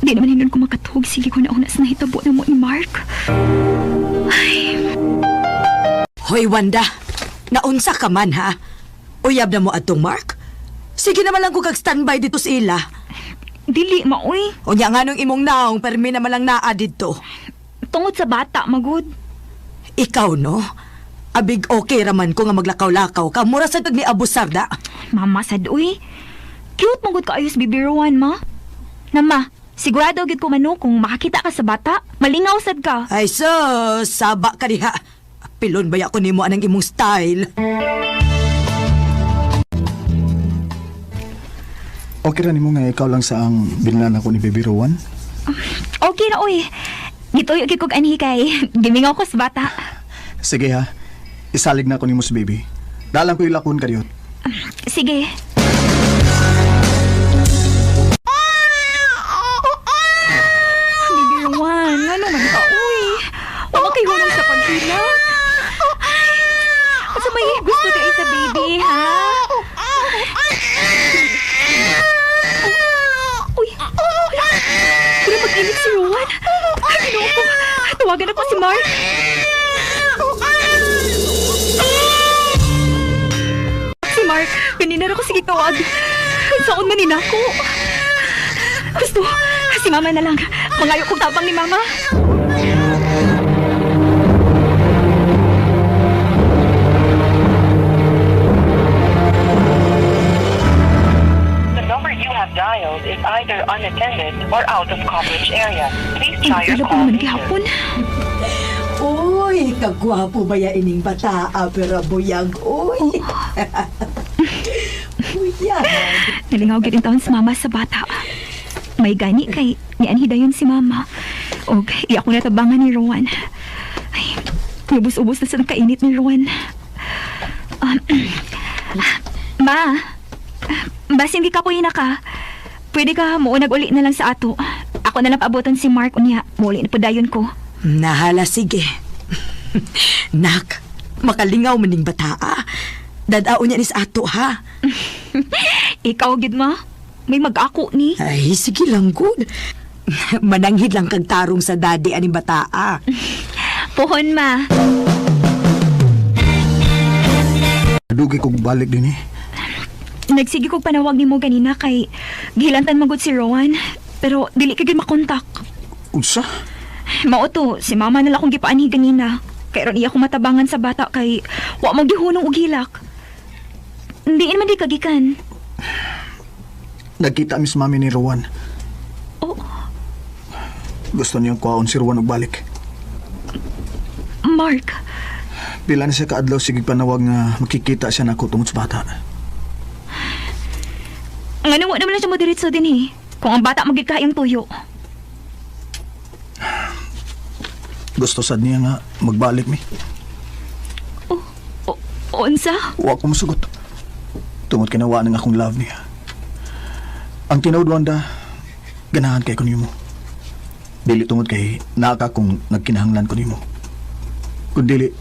Di naman hinon ko makatug. Sige ko na una sa nahitabo na mo ni Mark. Ay. Hoy, Wanda. Naunsa ka man, ha? Uyab na mo atong Mark? Sige naman lang ko kag-standby dito sa ila. Dili, maoy. Unya nga nung imong naong, permi naman lang naa dito. Tungod sa bata, magud. Ikaw, no? Abig okay raman ko nga maglakaw-lakaw ka. Mura sa tag ni Abusar, da. Mama, sad, uy. Cute magud ka ayos bibiruan, ma. Nama, sigurado gid ko mano kung makakita ka sa bata, malingaw sad ka. Ay, so, saba ka diha. Pilon ba ako nimo anang imong style? Okay ra nimo nga ikaw lang sa ang binlan ako ni Baby Rowan? Okay ra, uy. Gituyo gid kog anhi kay gimingaw ko sa bata. Sige ha. Isalig na ako nimo si baby. Dalang ko ilakon ka diot. Sige. Baby Rowan, ano man ka, uy? Wa kay hulong sa paghilak. Ay, unsa may gusto di sa baby, ha? Uy, pero mag-init si Rowan. Ay, Ginoo ko. Tawagan ako si Mark. Si Mark, kanina ra ko sige tawag. Kung saan man ni nako. Gusto, si Mama na lang. Mangayo kong tabang ni Mama. The number you have dialed is either unattended or out of coverage area. Please try your Ay, call naman later. gihapon. Uy, kagwapo ba ya ining bata, pero buyag, uy. Buyag. Nalingaw gid taon si Mama sa bata. May gani kay nianhi dayon si Mama. Og iya ko natabangan ni Rowan. Ay, ubos-ubos na sa nakainit ni Rowan. Ma, basin di ka ko ka. Pwede ka muunag uli na lang sa ato. Ako na lang paabotan si Mark unya. Muli na po dayon ko. Nahala, sige. Nak, makalingaw maning bataa. Dadao niya ni sa ato, ha? Ikaw, gid ma. May mag-ako ni. Ay, sige lang, good. Mananghid lang kag tarong sa daddy aning bataa. Pohon, ma. Dugay kog balik din eh. Nagsige kog panawag nimo ganina kay gihilantan magud si Rowan. Pero dili ka gyud makontak. Unsa? Mao to, si mama na lang akong gipaanhi ganina. Kay ron iya ko matabangan sa bata kay wa mo gihunong og hilak. Hindi man di kagikan. Nagkita mi sa mami ni Rowan. Oh. Gusto niyang kuhaon si Rowan og balik. Mark, Pila na siya kaadlaw sige panawag nga makikita siya nako tungod sa bata. Ngano wa naman lang siya mo diretso din eh. Kung ang bata magid kahayang tuyo. Gusto sad niya nga magbalik mi. O, unsa? Wa ko mosugot. Tungod kay nawa nang akong love niya. Ang tinuod, Wanda, ganahan kay ko nimo. Dili tungod kay naa ka kung nagkinahanglan ko nimo. Kun dili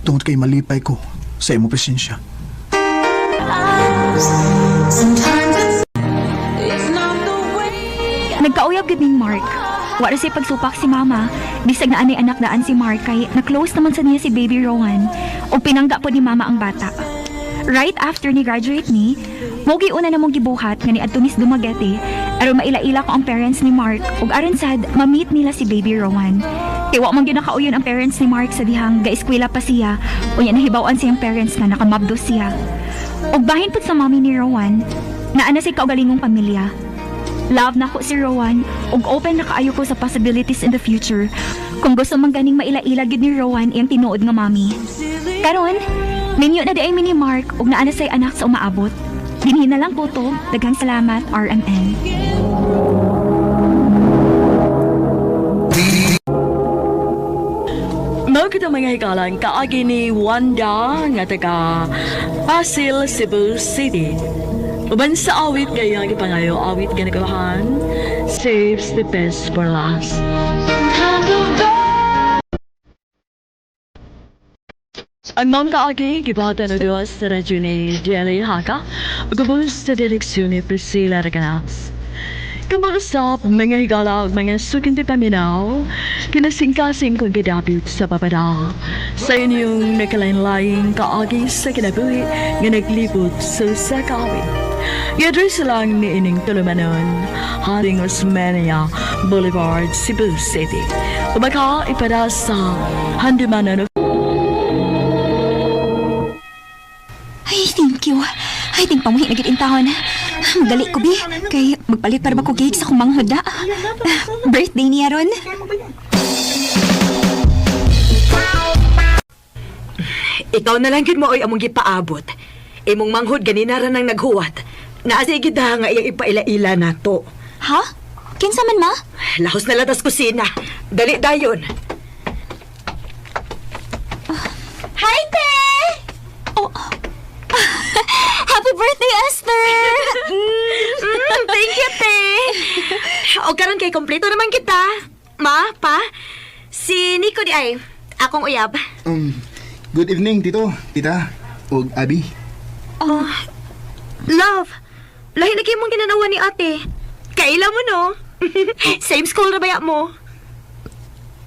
tungod kay malipay ko sa imo presensya. Nagkauyab gid ning Mark. Wa ra siya pagsupak si mama. Bisag na anay anak daan si Mark kay na-close naman sa niya si baby Rowan. Ug pinangga po ni mama ang bata. Right after ni graduate ni, mo una na mong gibuhat nga ni adto mis Dumaguete aron maila-ila ko ang parents ni Mark ug aron sad ma-meet nila si baby Rowan. Kay wa man gyud nakauyon ang parents ni Mark sa dihang gaeskwela pa siya unya nahibaw-an siyang parents nga nakamabdo siya. Ug bahin pud sa mommy ni Rowan, naa na siya kaugalingong pamilya. Love na ko si Rowan ug open na kaayo ko sa possibilities in the future. Kung gusto man ganing maila-ila gid ni Rowan iyang tinuod nga mami. Karon, minyo na di ay mi ni Mark ug naa na say anak sa umaabot. Dinhi na lang ko to. Daghang salamat, RMN. Mao kita mga hikalan kaagi ni Wanda nga taga Pasil, Cebu City. Uban sa awit kaya gipangayo awit ganagahan saves the best for last. Ang mga kaagi gibatan o duwas sa radyo ni Jelly Haka ug ubos sa direksyon ni Priscilla Reganas. Kamarusap, mga higala ug mga sukinti paminaw, kinasingkasing kong gidapit sa papadal. Sa inyong nakalain-laing kaagi sa kinabuhi nga naglibot sa usa ka awit. I-address lang ni ining tulumanon, Haring Osmeña Boulevard, Cebu City. O baka ipada sa Handumanan. Ay, thank you. Ay, ting pamuhi na gid intawon. Dali ko bi kay magpalit para ba ko cake sa akong manghod. Birthday niya ron. Ikaw na lang gid mo oy among gipaabot. Imong manghod ganina ra nang naghuwat. Naa siya gid nga iyang ipaila-ila nato. Ha? Kinsa man, ma? Lahos na latas kusina. Dali dayon. Hi, te! Oh. Happy birthday, Esther! Thank you, te. O karon kay kompleto naman kita. Ma, pa, si Nico di ay, akong uyab. Good evening, Tito, Tita, ug Abi. Oh, love, lahi na kay mong ginanawa ni ate. Kaila mo, no? Same school na baya mo?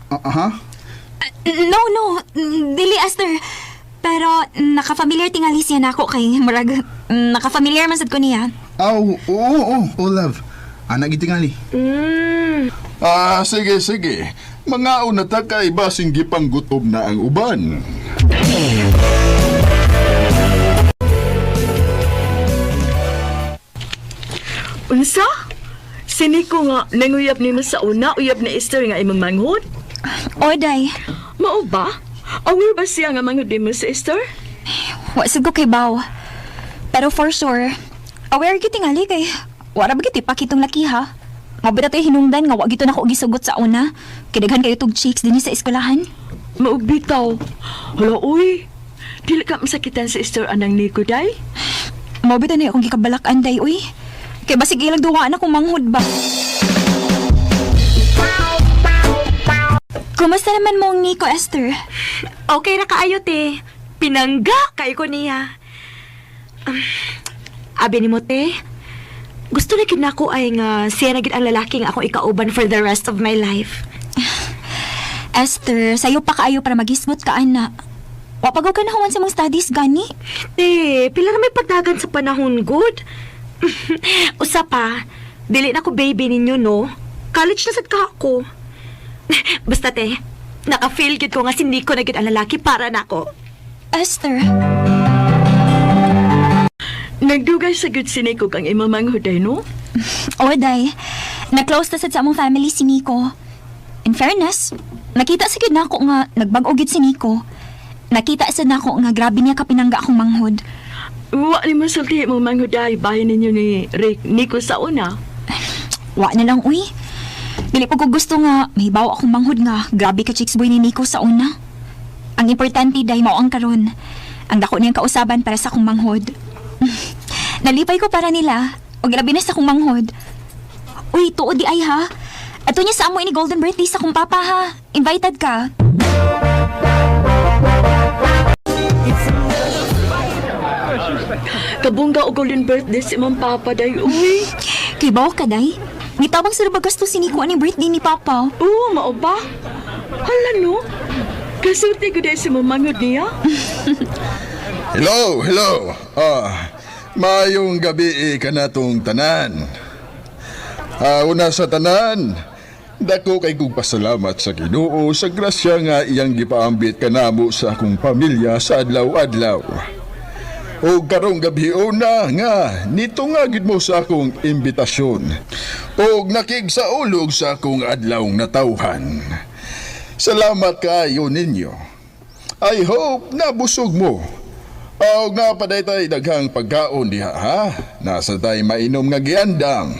Aha. No, no. Dili, Esther. Pero naka-familiar tingali siya nako kay murag naka-familiar man sad ko niya. Aw, oo, oo, oh, love. Anak gitingali. Ah, sige, sige. Mga una ta kay basing gipanggutom na ang uban. Unsa? Si Nico nga nanguyab nimo sa una, uyab ni Esther nga imong manghod? Oday, Mao ba? Aware ba siya nga manghod nimo si Esther? Wa sad ko kay baw. Pero for sure, aware gyud tingali kay wara ba gyud ipakitong laki ha. Mao ba to'y hinungdan nga wa gyud to nako gisugot sa una. Kay daghan kayo tug chicks dinhi sa eskwelahan. Maog bitaw. Hala, uy. Dili ka masakitan si Esther anang Nico, day? Mao bitaw na akong gikabalak anday uy. Kay basig ilang duwaan akong manghod ba. Kumusta naman mo ang Nico, Esther? Okay ra kaayo, te. Pinangga kayo ko niya. Abi ni mo, te. Gusto na gid nako ay nga siya na gid ang lalaki nga akong ikauban for the rest of my life. Esther, sayo pa kaayo para magisgot ka, ana. Wa pa ka na human sa mga studies, gani. Te, pila na may pagdagan sa panahon, good. Usa pa, dili na ko baby ninyo, no? College na sad ka ako. Basta, te, naka-feel gid ko nga si Nico na gid ang lalaki para nako. Esther. Nagdugay sa gud si Nico kang imamanghuday, no? O, day. Na-close na sad sa among family si Nico. In fairness, nakita sa gid nako nga nagbag-o gid si Nico. Nakita sad nako nga grabe niya kapinangga akong manghod. Wa ni mo sulti mo manghuday bahin ninyo ni Rick Nico sa una. Wa na lang, uy. Dili po ko gusto nga mahibaw akong manghod nga grabe ka chicks boy ni Nico sa una. Ang importante day mao ang karon. Ang dako niyang kausaban para sa akong manghod. Nalipay ko para nila. Og labi na sa akong manghod. Uy, tuod di ay ha. Ato niya sa amo ini golden birthday sa akong papa ha. Invited ka. Kabungga og golden birthday si Ma'am Papa day, uy. Kay bawo ka day. Nitabang sa gasto si Nico aning birthday ni papa. Oo, mao ba? Hala no. Kasulti ko day si mamanghod niya. Hello, hello. Mayong gabi eh, kanatong tanan. Una sa tanan, dako kay kong pasalamat sa Ginoo sa grasya nga iyang gipaambit kanamo sa akong pamilya sa adlaw-adlaw. O karong gabi una nga nito nga gid mo sa akong imbitasyon. Og nakigsaulog sa akong adlaw natawhan. Salamat kaayo ninyo. I hope nabusog mo. Og napaday tay daghang pagkaon diha ha. Nasa tay mainom nga giandam.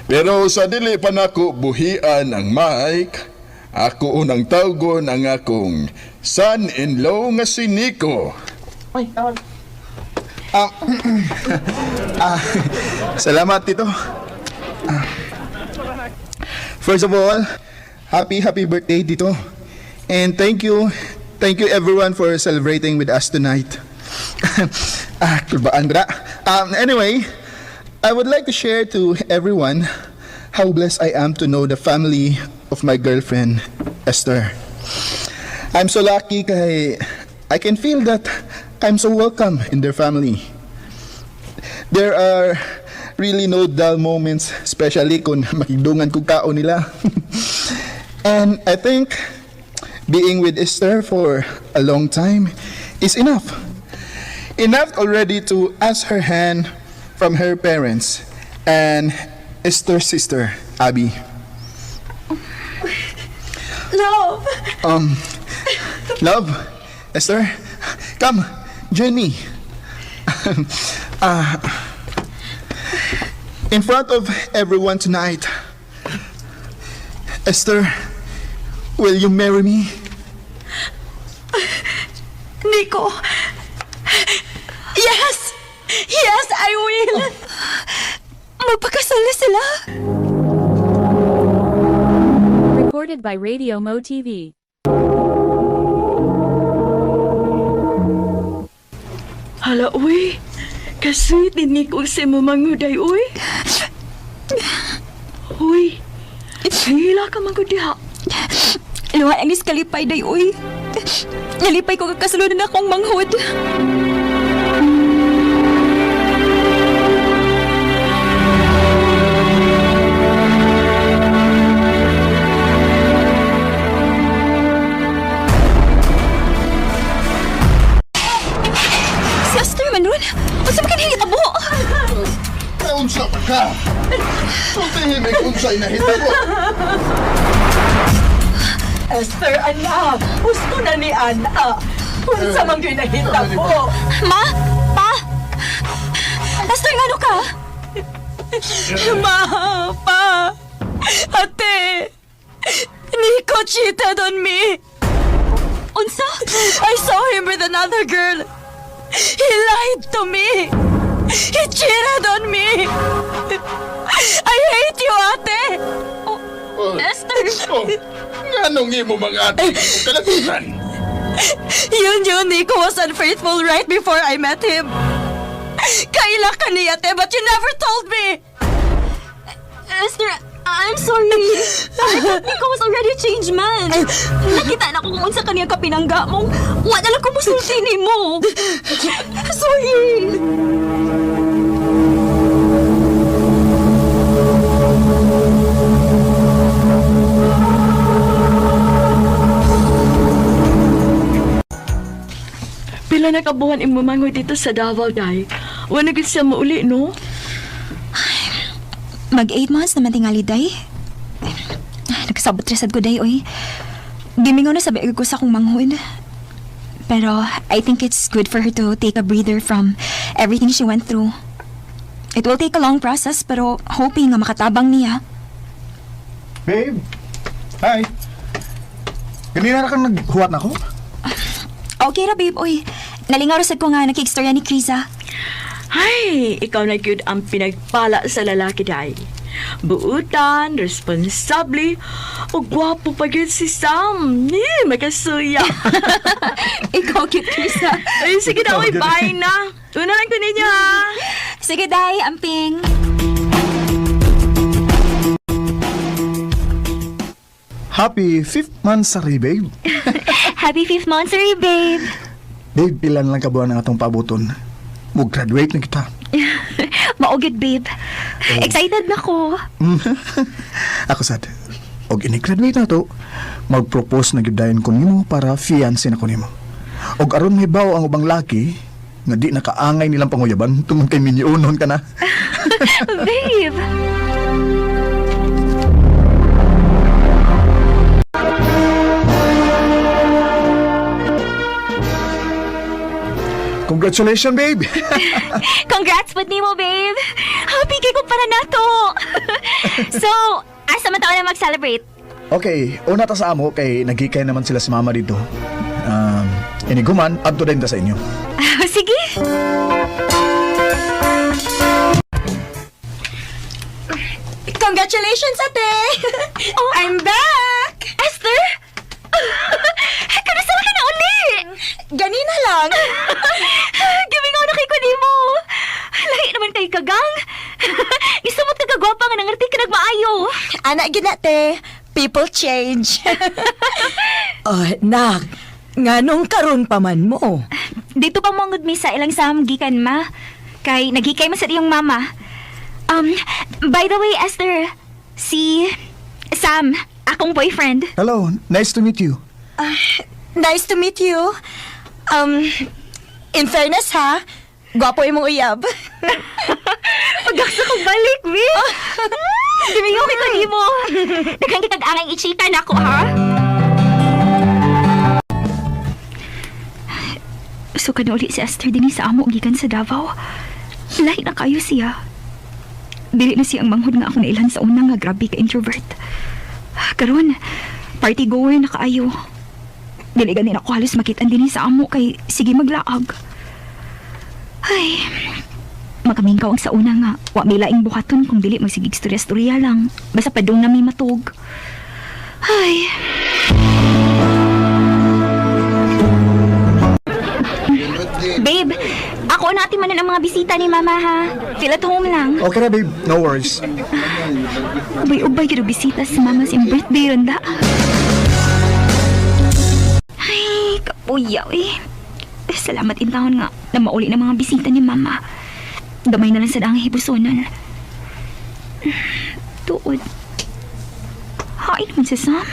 Pero sa dili pa nako buhian ang mic, ako unang tawgon ang akong son-in-law nga si Nico. Salamat, Tito. First of all, happy, happy birthday, Tito. And thank you everyone for celebrating with us tonight. Kulbaan ba? Anyway, I would like to share to everyone how blessed I am to know the family of my girlfriend, Esther. I'm so lucky kay I can feel that I'm so welcome in their family. There are really no dull moments, especially kung makigdungan kog kaon nila. And I think being with Esther for a long time is enough. Enough already to ask her hand from her parents and Esther's sister, Abby. Love! Love, Esther, come, join me. In front of everyone tonight, Esther, will you marry me? Nico! Yes! Yes, I will! Magpakasal na sila. Recorded by Radio Mo TV. Hala, uy. Ka-sweet ni Nico si mamanghuday, uy. Uy. Hila ka man gud diha. Luha ang kalipay day uy. Nalipay ko kakasalunan akong manghod. Si Esther man ron. Unsa man kanang hitabo? Unsa pa ka? Sultihin may unsay nahitabo. Esther, anak, gusto na ni Ana. Unsa man gyud nahitabo? Ma! Pa! Esther, ngano ka? Ma! Pa! Ate! Nico cheated on me! Unsa? I saw him with another girl. He lied to me. He cheated on me! I hate you, ate! Oh, Esther! Oh, nganong imo mga ate akong kalagutan? You knew Nico was unfaithful right before I met him. Kaila ka niya, ate, but you never told me! Esther, I'm sorry. I thought Nico was already a changed man. Nakita na ko kung unsa kaniya ka pinangga mong wala lang ko musulti nimo. Sorry. Pila na kabuhan imo mangoy dito sa Davao, day. Wala gid siya mauli, no? Mag 8 months naman tingali, day. Nagsabot resad ko, day, oy. Gimingaw na sabi ko sa akong manghud. Pero I think it's good for her to take a breather from everything she went through. It will take a long process, pero hoping nga makatabang niya. Babe! Hi! Ganina ra kang naghuwat na ako? Okay ra, babe, oy. Nalingaw ra sad ko nga nakikstorya ni Krisa. Ay, ikaw na gyud ang pinagpala sa lalaki, day. Buutan, responsable, ug gwapo pa gyud si Sam. Eh, makasuya. Ikaw, cute, Krisa. Ay, sige na, oy, bye na. Una lang ko ninyo, ha. Sige, day, amping. Happy fifth month sa babe. Happy fifth monthsary, babe. Babe, pila na lang kabuan ang atong pabuton. Mag-graduate na kita. Maugid, babe. Excited na ko. Ako sad. Og ini-graduate na to, mag-propose na gyud dayon ko nimo para fiancé na ko nimo. Og aron mahibaw ang ubang laki nga di nakaangay nilang panguyaban tungod kay minyunon ka na. Babe! Congratulations, babe. Congrats pud nimo, babe. Happy kay ko para nato. So, asa man taon na mag-celebrate? Okay, una ta sa amo kay nagikay naman sila si mama dito. Iniguman, adto din ta sa inyo. Sige. Congratulations, ate! Oh. I'm back! Esther? Kanasa ka na uli? Ganina lang. Gimingaw na kay ko nimo. Lahi naman kay kagang. Gisamot ka kagwapa nga nangarti ka nagmaayo. Ana, gid na, te. People change. Oh, nak. Nganong karon pa man mo? Dito pa mo mi sa ilang sam gikan ma. Kay naghikay man sa iyong mama. By the way, Esther, si Sam, akong boyfriend. Hello, nice to meet you. Nice to meet you. In fairness ha, gwapo imong uyab. Pagkaksa kong balik, Will. Gimingaw kay ko nimo. Daghang kitag angay ichika nako ha. So na uli si Esther dinhi sa amo gikan sa Davao. Lahi na kayo siya. Dili na siya ang manghud nga ako nailhan sa una nga grabe ka introvert. Karon, party goer na kaayo. Dili ganin ako halos makit-an dinhi sa amo kay sige maglaag. Ay, makamingkaw ang sa una nga wa may laing buhaton kung dili magsigig istorya-istorya lang. Basta padung na may matug. Ay. Babe, ako na ati manan ang mga bisita ni Mama ha. Feel at home lang. Okay na, babe. No worries. Ubay-ubay kiro bisita si Mama sa iyang birthday ronda. Ay, kapuyaw eh. Salamat in taon nga na mauli ng mga bisita ni Mama. Gamay na lang sa daang hibusonan. Tuod. Hain naman si Sam.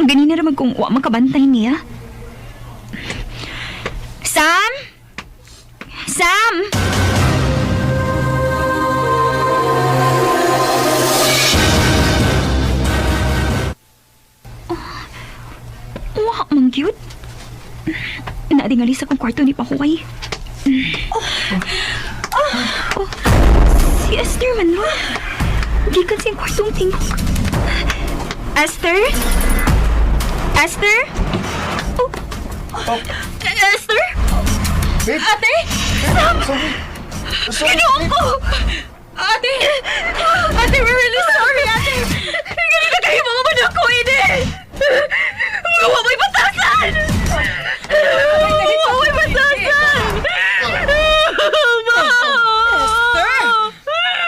Ganina raman kung wa makabantay niya. Sam? Sam! Wa man gyud. Naadingali sa kong kwarto ni Pahuway. Oh, si Esther man ro. Gikan sa iyang kwartong tingog. Esther? Esther? Oh. Esther? Babe! Ate? Sam! Sorry. Sorry. Ginoo ko! Ate! Ate, we're really sorry, ate! Ganito kayo mga manako, ini! Mga may batasan! Mga may batasan! Ma!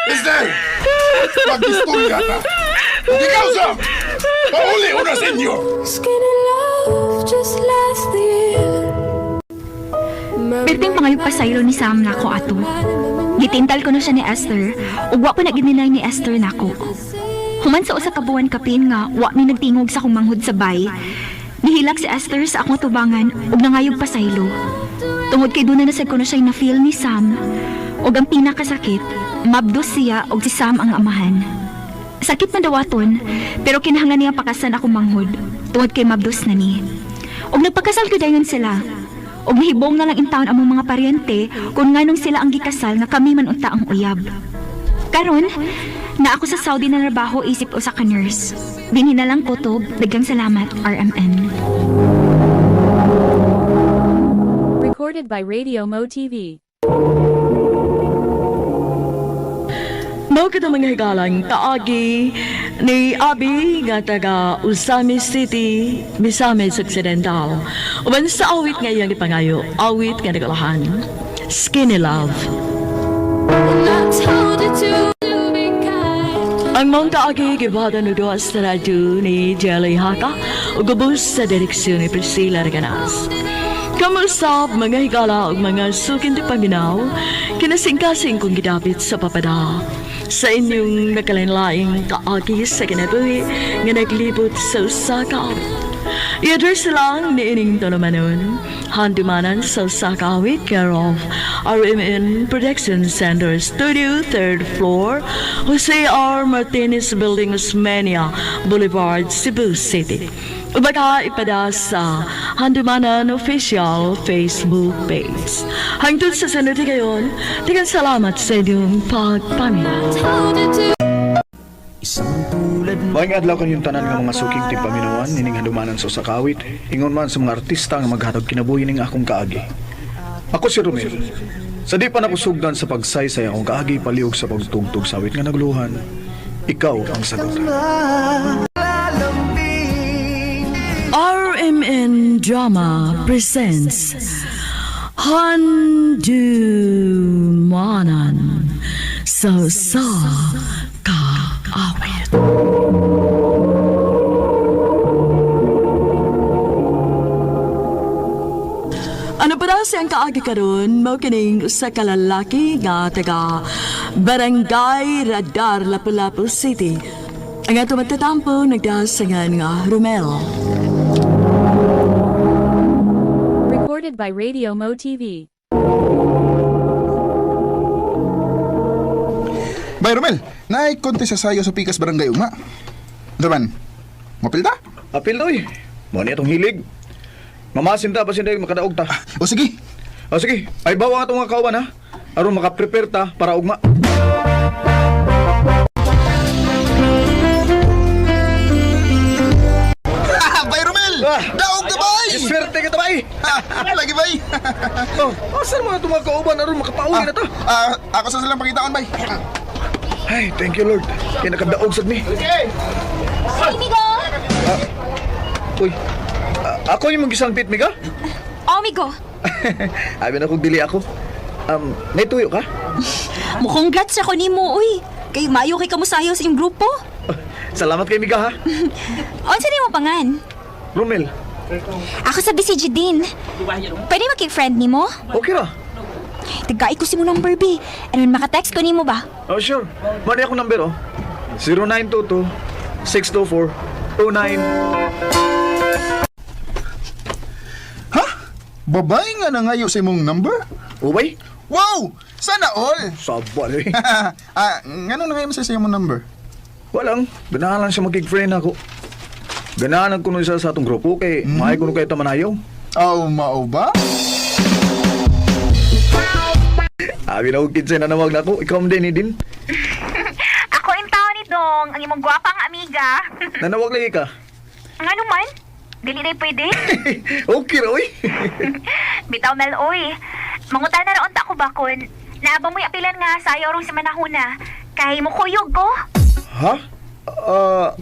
Esther! Pag-istorya ka! Ug ikaw, Sam! Pauli una sa inyo! Perting mga yung pasaylo ni Sam nako ato. Gitintal ko na siya ni Esther, ug wa pa nagininay ni Esther nako. Human sa usa ka buwan kapin nga wa mi nagtingog sa akong manghud sa bay. Nihilak si Esther sa akong tubangan ug nangayog pasaylo. Tungod kay duna na sad ko na siya na-feel ni Sam. Ug ang pinakasakit, mabdos siya og si Sam ang amahan. Sakit man dawaton, pero kinahanglan niya pakasan akong manghud tungod kay mabdos na ni. Ug nagpakasal ko dayon sila. Ug nahibong na lang in town among mga paryente kung nganong sila ang gikasal nga kami man unta ang uyab. Karon, na ako sa Saudi na trabaho isip usa ka nurse. Dinhi na lang kutob, daghang salamat RMN. Recorded by Radio Mo TV. Mao kita mga higalang kaagi ni Abi nga taga Usami City, Misamis Occidental. Uban sa awit nga iyang gipangayo, awit nga nagulahan. Skinny Love. Ang mong kaagi gibuhatan og duha sa radyo ni Jelly Haka ug ubos sa direksyon ni Priscilla Reganas. Kamusap mga higala ug mga sukin di paminaw, kinasingkasing kong gidapit sa papada. Sa inyong nagkalain-laing kaagi sa kinabuhi nga naglibot sa usa ka awit. I-address lang ni ining tulumanon, handumanan sa usa ka awit, care of RMN Production Center Studio, 3rd floor, Jose R. Martinez Building, Osmeña Boulevard, Cebu City. Ubaka ipada sa Handumanan Official Facebook page. Hangtod sa sunod gayon, tigan salamat sa inyong pagpaminaw. Maayong adlaw kanyong tanan nga mga suking tigpaminawan nining handumanan sa usa ka awit. Ingon man sa mga artista nga maghatag kinabuhi ning akong kaagi. Ako si Romel. Sa di pa nakusugdan sa pagsaysay akong kaagi paliog sa pagtugtog sa awit nga nagluhan. Ikaw ang sagot. RMN Drama presents Handumanan sa sa kaawit. Ano pa daw siyang kaagi karon mao kining usa ka lalaki nga taga Barangay Radar, Lapu-Lapu City. Ang ato matatampo nagdasangan nga Romel. Recorded by Radio Mo TV. Bay, Romel, naay konti sa sayo sa Pikas Barangay Ugma. Duman, mapil ta? Apil na, uy. Mao ni atong hilig. Mamasin ta basin dahil makadaog ta. O sige. O sige, ay bawa nga itong mga kauban ha. Aron makaprepare ta para ugma. Bay, Romel! Daog na, bay! Swerte ka ta, bay! Lagi, bay! Oh, asan mga itong mga kauban aron makapauwi na ta? Ah, ako sa silang pangitaon, bay. Ay, thank you Lord. Kaya nakadaog sad mi. Hi, Migo! Uy, ako yung mong gisalpit, Miga? Oh, Migo! Abi na kong dili ako. Naituyo ka? Mukhang glad ako nimo, uy. Kay maayo kay kamusayo sa iyong grupo. Salamat kay Miga, ha? Unsa nimo pangan? Romel, Ako sa BCG din. Pwede makik-friend nimo? okay ra. Tagay ko si mo number B. Ano maka-text ko nimo ba? Oh, sure. Mali akong number, oh. 0922 624 29. Ha? Babae nga nangayo sa imong number? Ubay? Wow! Sana all! Sabal, eh. Ngano nangayo mo sa imong number? Walang. Ganahan lang siya magkig-friend ako. Ganahan ko nun siya sa atong grupo kay mm. Maay ko nun kayo tamanayaw. Aw, mao ba? Abi na og kids na nawag na ako. Ikaw man din, eh, din. Ako in taon ni Dong, ang imong gwapang amiga. Nanawag lagi ka. Ngano man? Dili na pwede. Okay ra, oy. Bitaw Mel, oy. Mangutan na raon ta ako bakon. Naaba mo'y apilan nga sayo rong sa manahuna. Kay mo kuyog ko. Ha?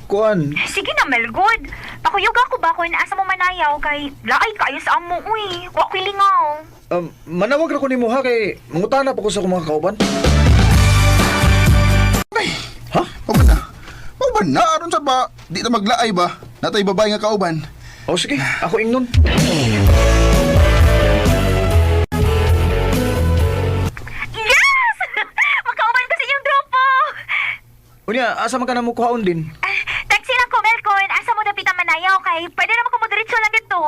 Kuan. Sige na, Mel, good. Pakuyog ako ba kung asa mo manayaw kay laay kayo sa amo, uy. Wa ko'y lingaw. Manawag ra ko nimo ha kay mangutana pa ko sa akong mga kauban. Ha? O ba na? O ba na? Aron sa ba? Di ta maglaay ba? Natay babae nga kauban. O sige, ako ingnon. Yes! Makauban ko sa inyong grupo! Unya, asa man ka na mo kuhaon din? Taxi lang ko, Mel, kung asa mo dapita manayaw kay pwede naman ko mo lang dito.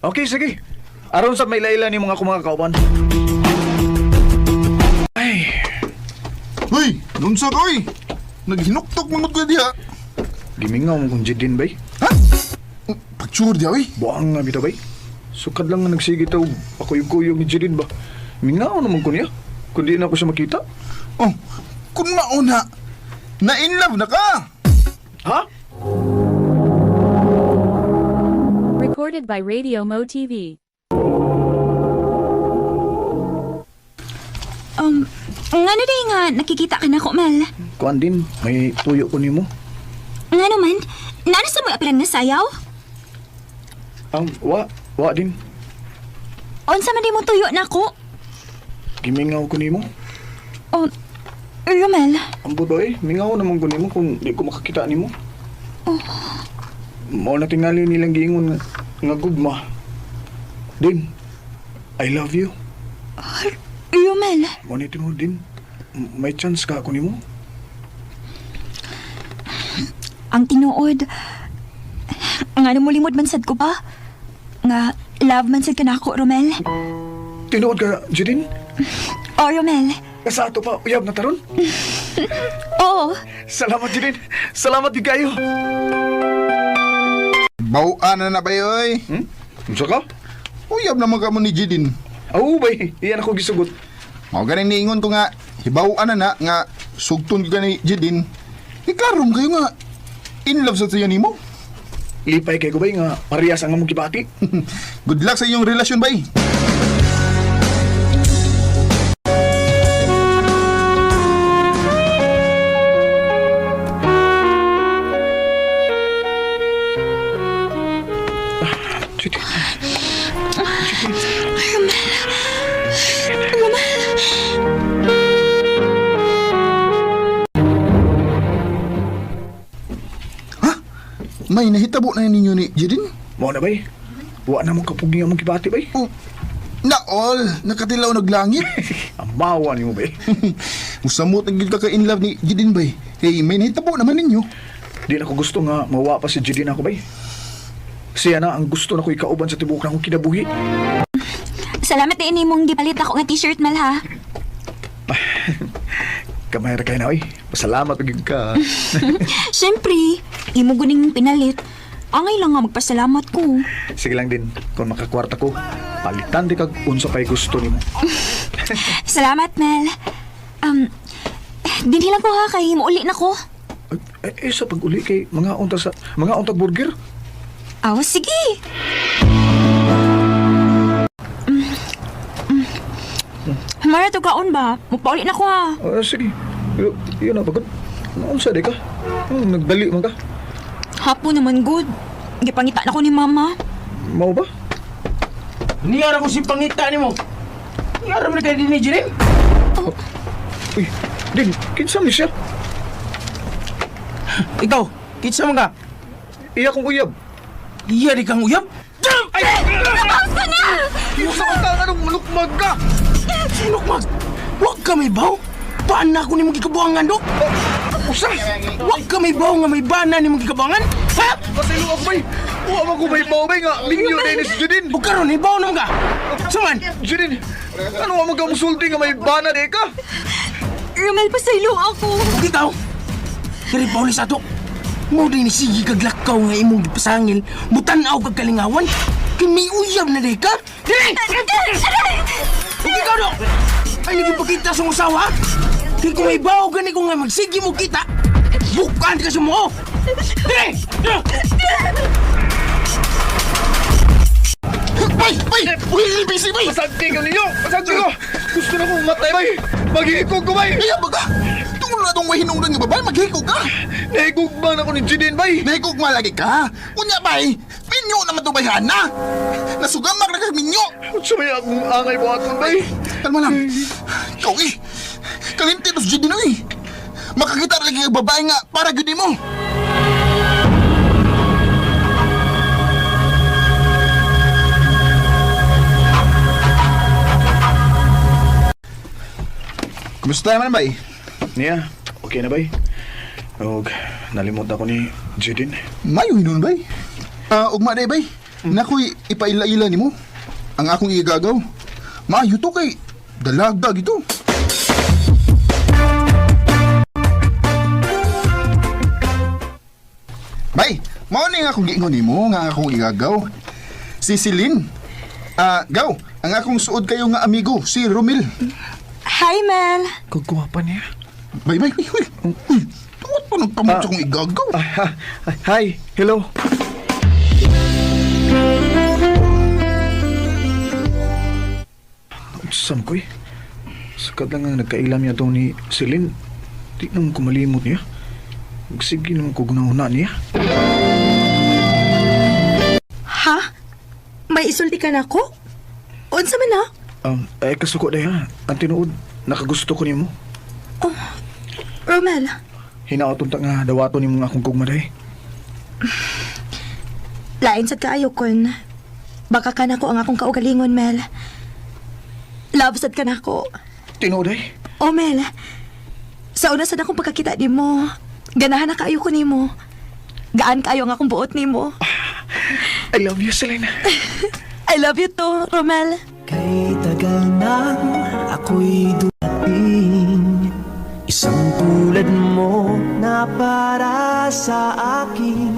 Okay, sige. Aron sa may laila ni mga akong mga kauban. Ay, Hoy, nunsa ka oy. Naghinuktok mangut ko diha. gimingaw mo kung jidin bay. Ha? Pagtsur diha oy. Buang nga bitaw bay. Sukad lang nga nagsige taw. Ako yung kuyog ni Jidin ba? Mingaw naman ko niya. Kundi na ako siya makita. Oh, kun mauna, na in love na ka. Ha? Recorded by Radio Mo TV. Ngano day nga nakikita ka na ko, Mel? Kuan din, may tuyo ko nimo. Nga naman, naano sa mo apilan nga sayaw? Wa din. Unsa man di mo tuyo na ako? Gimingaw ko nimo. Oh, Romel, Ambot ba eh, mingaw naman ko nimo kung di ko makakita nimo. Oh. Mao na tingali nilang giingon nga, nga gugma. Din, I love you. Romel, Mao ni tinuod din. May chance ka ako nimo. ang tinuod. Nga mo limod man sad ko pa? Nga love man sad ka na ako, Romel. Tinuod ka, Judin? Oh, Romel. Sa ato pa, uyab na taron. Oo. Salamat, Judin. Salamat di kayo. Bawaan na na ba oy? Hmm? Unsa ka? Uyab naman ka mo ni Jidin. Aw, bay. Iyan ako gisugot. Mao ganing niingon ko nga, hibaw-an na na nga sugton ko ni Jidin. Iklarom kayo nga in love sa siya nimo. Lipay kay ko bay nga parehas ang among gibati. Good luck sa inyong relasyon bay. Judin. May nahitabo na ninyo ni Jidin? Mao na bay. Wa na mo kapugi ang among gibati bay. Oh, na all, nakatilaw naglangit. Amawa nimo bay. Musamot ang gid ka ka in love ni Jidin bay. Hey, may nahitabo naman ninyo. Di na ko gusto nga mawa pa si Judin ako bay. Siya na ang gusto na ko ikauban sa tibuok na akong kinabuhi. Salamat din imong gipalit ako nga t-shirt, Mel, ha? Kamay ra kay na oy. Pasalamat gyud ka. Siyempre, imo guning pinalit. Angay lang nga magpasalamat ko. Sige lang din, kung makakwarta ko, palitan di kag unsa pay gusto nimo. Salamat, Mel. Dinhi lang ko ha, kay muuli na ko. Eh, sa pag-uli kay mga unta sa mga untag burger. Aw, sige. Mara to kaon ba? Mupauli na ko ha. Ah, sige. Yun na pagod. Unsa di ka? Nagdali man ka. Hapon naman, good. Gipangita na ko ni Mama. Mao ba? Niyara ko si pangita nimo. Niyara mo na kayo din ni Jirin? Uy, din, kinsa ni siya? Ikaw, kinsa man ka? Iya kong uyab. Iya di kang uyab? Ay! Basta na! Yung sa kanta anong lukmag ka? Sinukmag! Huwag ka may baw! Bana ko nimo gikabuangan, dok! Usa! Huwag ka may baw nga may bana nimo gikabuangan! Ha? Pasaylo ako bay! Wa man ko may baw bay nga minyo din ni Judin! O karon hibaw naman ka! Saman! Judin! Ano wa man ka musulti nga may bana di ka? Romel, pasaylo ako. Ug ikaw! Diri Paulis ato! Mo din sige kag lakaw nga imong gipasangil, mutan-aw kag kalingawan, kay may uyab na di ka! Diri! Ug ikaw dok! Ay nagipakita sa usawa! Kay kung may baw gani ko nga magsige mo kita, bukan ka sa mo! Diri! Bay, bay! Uy, busy bay! Pasagti ko ninyo! Pasagti ko! Gusto na kong matay bay! Maghikog ko, bay! Kaya baga, tungod na itong mahinungdan nga babae, maghikog ka. Nahigugma na ko ni Jidin, bay! Nahigugma lagi ka. Unya, bay, minyo naman ito, bay, hana. Nasugamak na kag minyo. Unsa may akong angay mo aton, bay? Kalma lang. Ikaw eh. Kalimti to si Jidin eh. Makakita na lagi ang babae nga para gyud mo. Kumusta naman, bay? Niya, okay na, bay? Og, nalimot ako ni Jidin. Mayo hinun, bay. Ah, ugma day, bay. Nakoy ipaila-ila nimo. Ang akong igagaw. Maayo to kay dalagdag ito. Bay, mao ni nga akong giingon nimo nga akong igagaw. Si Celine. Ah, gaw, ang akong suod kayo nga amigo, si Romil. Hi, Mel. Kagwapa niya. Bay, bay, uy, uy. Uy, tungod pa nagtamot sa akong igagaw. Hi, hello. Sam ko eh. Sakat lang nga nagkailam niya itong ni Celine. Di naman ko malimot niya. Sige naman ko gunahuna niya. Ha? May isulti ka na ako? Unsa man na? Ay kasuko na ha. Ang tinuod, nakagusto ko nimo. Oh, Romel, Hinaot unta nga dawaton nimo nga akong gugma day. lain sad kaayo kon. Baka ka na ko ang akong kaugalingon, Mel. Love sad ka na ako. Tinuod ay. Oh, Mel. Sa una sad akong pagkakita nimo, ganahan na kaayo ko nimo. Gaan kaayo ang akong buot nimo. I love you, Selena. I love you too, Romel. Kay tagal nang ako'y dumating, isang tulad mo na para sa akin.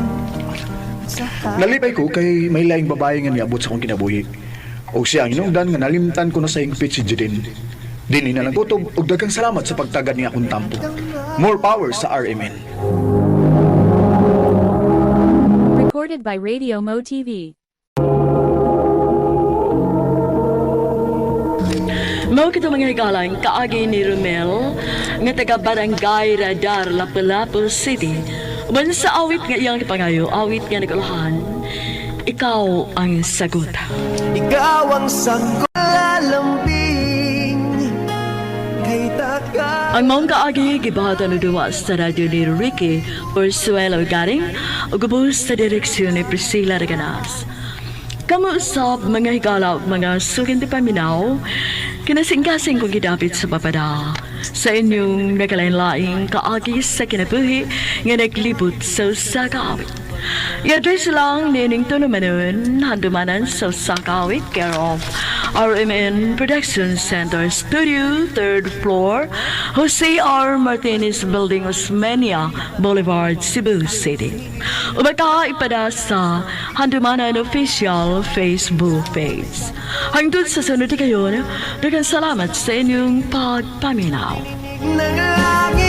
Nalipay ko kay may laing babae nga niabot sa akong kinabuhi. Og siya ang hinungdan nga nalimtan ko na sa hingpit si Jidin. Dini na lang kutob og daghang salamat sa pagtagad niya akong tampo. More power sa RMN. Recorded by Radio Mo TV. Mao kito mga higalang kaagi ni Romel nga taga Barangay Radar, Lapu-Lapu City. Uban sa awit nga iyang gipangayo, awit nga nagulahan, Ikaw ang sagot. Ikaw ang sagot, lalambing kay tagal. Ang maong kaagi gibahatan og duwa sa radyo ni Ricky Porsuelo Garing ug ubos sa direksyon ni Priscilla Reganas. Kamo usab mga higala ug mga suking di paminaw, kinasingkasing kong gidapit sa papada sa inyong nagkalain-laing kaagi sa kinabuhi nga naglibot sa usa ka awit. I-address lang nining tulumanon, handumanan sa usa ka awit, care of RMN Production Center Studio, 3rd floor, Jose R. Martinez Building, Osmeña Boulevard, Cebu City. Ubaka ipada sa Handumanan Official Facebook page. Hangtod sa sunod kayon, daghang salamat sa inyong pagpaminaw. Ng langit.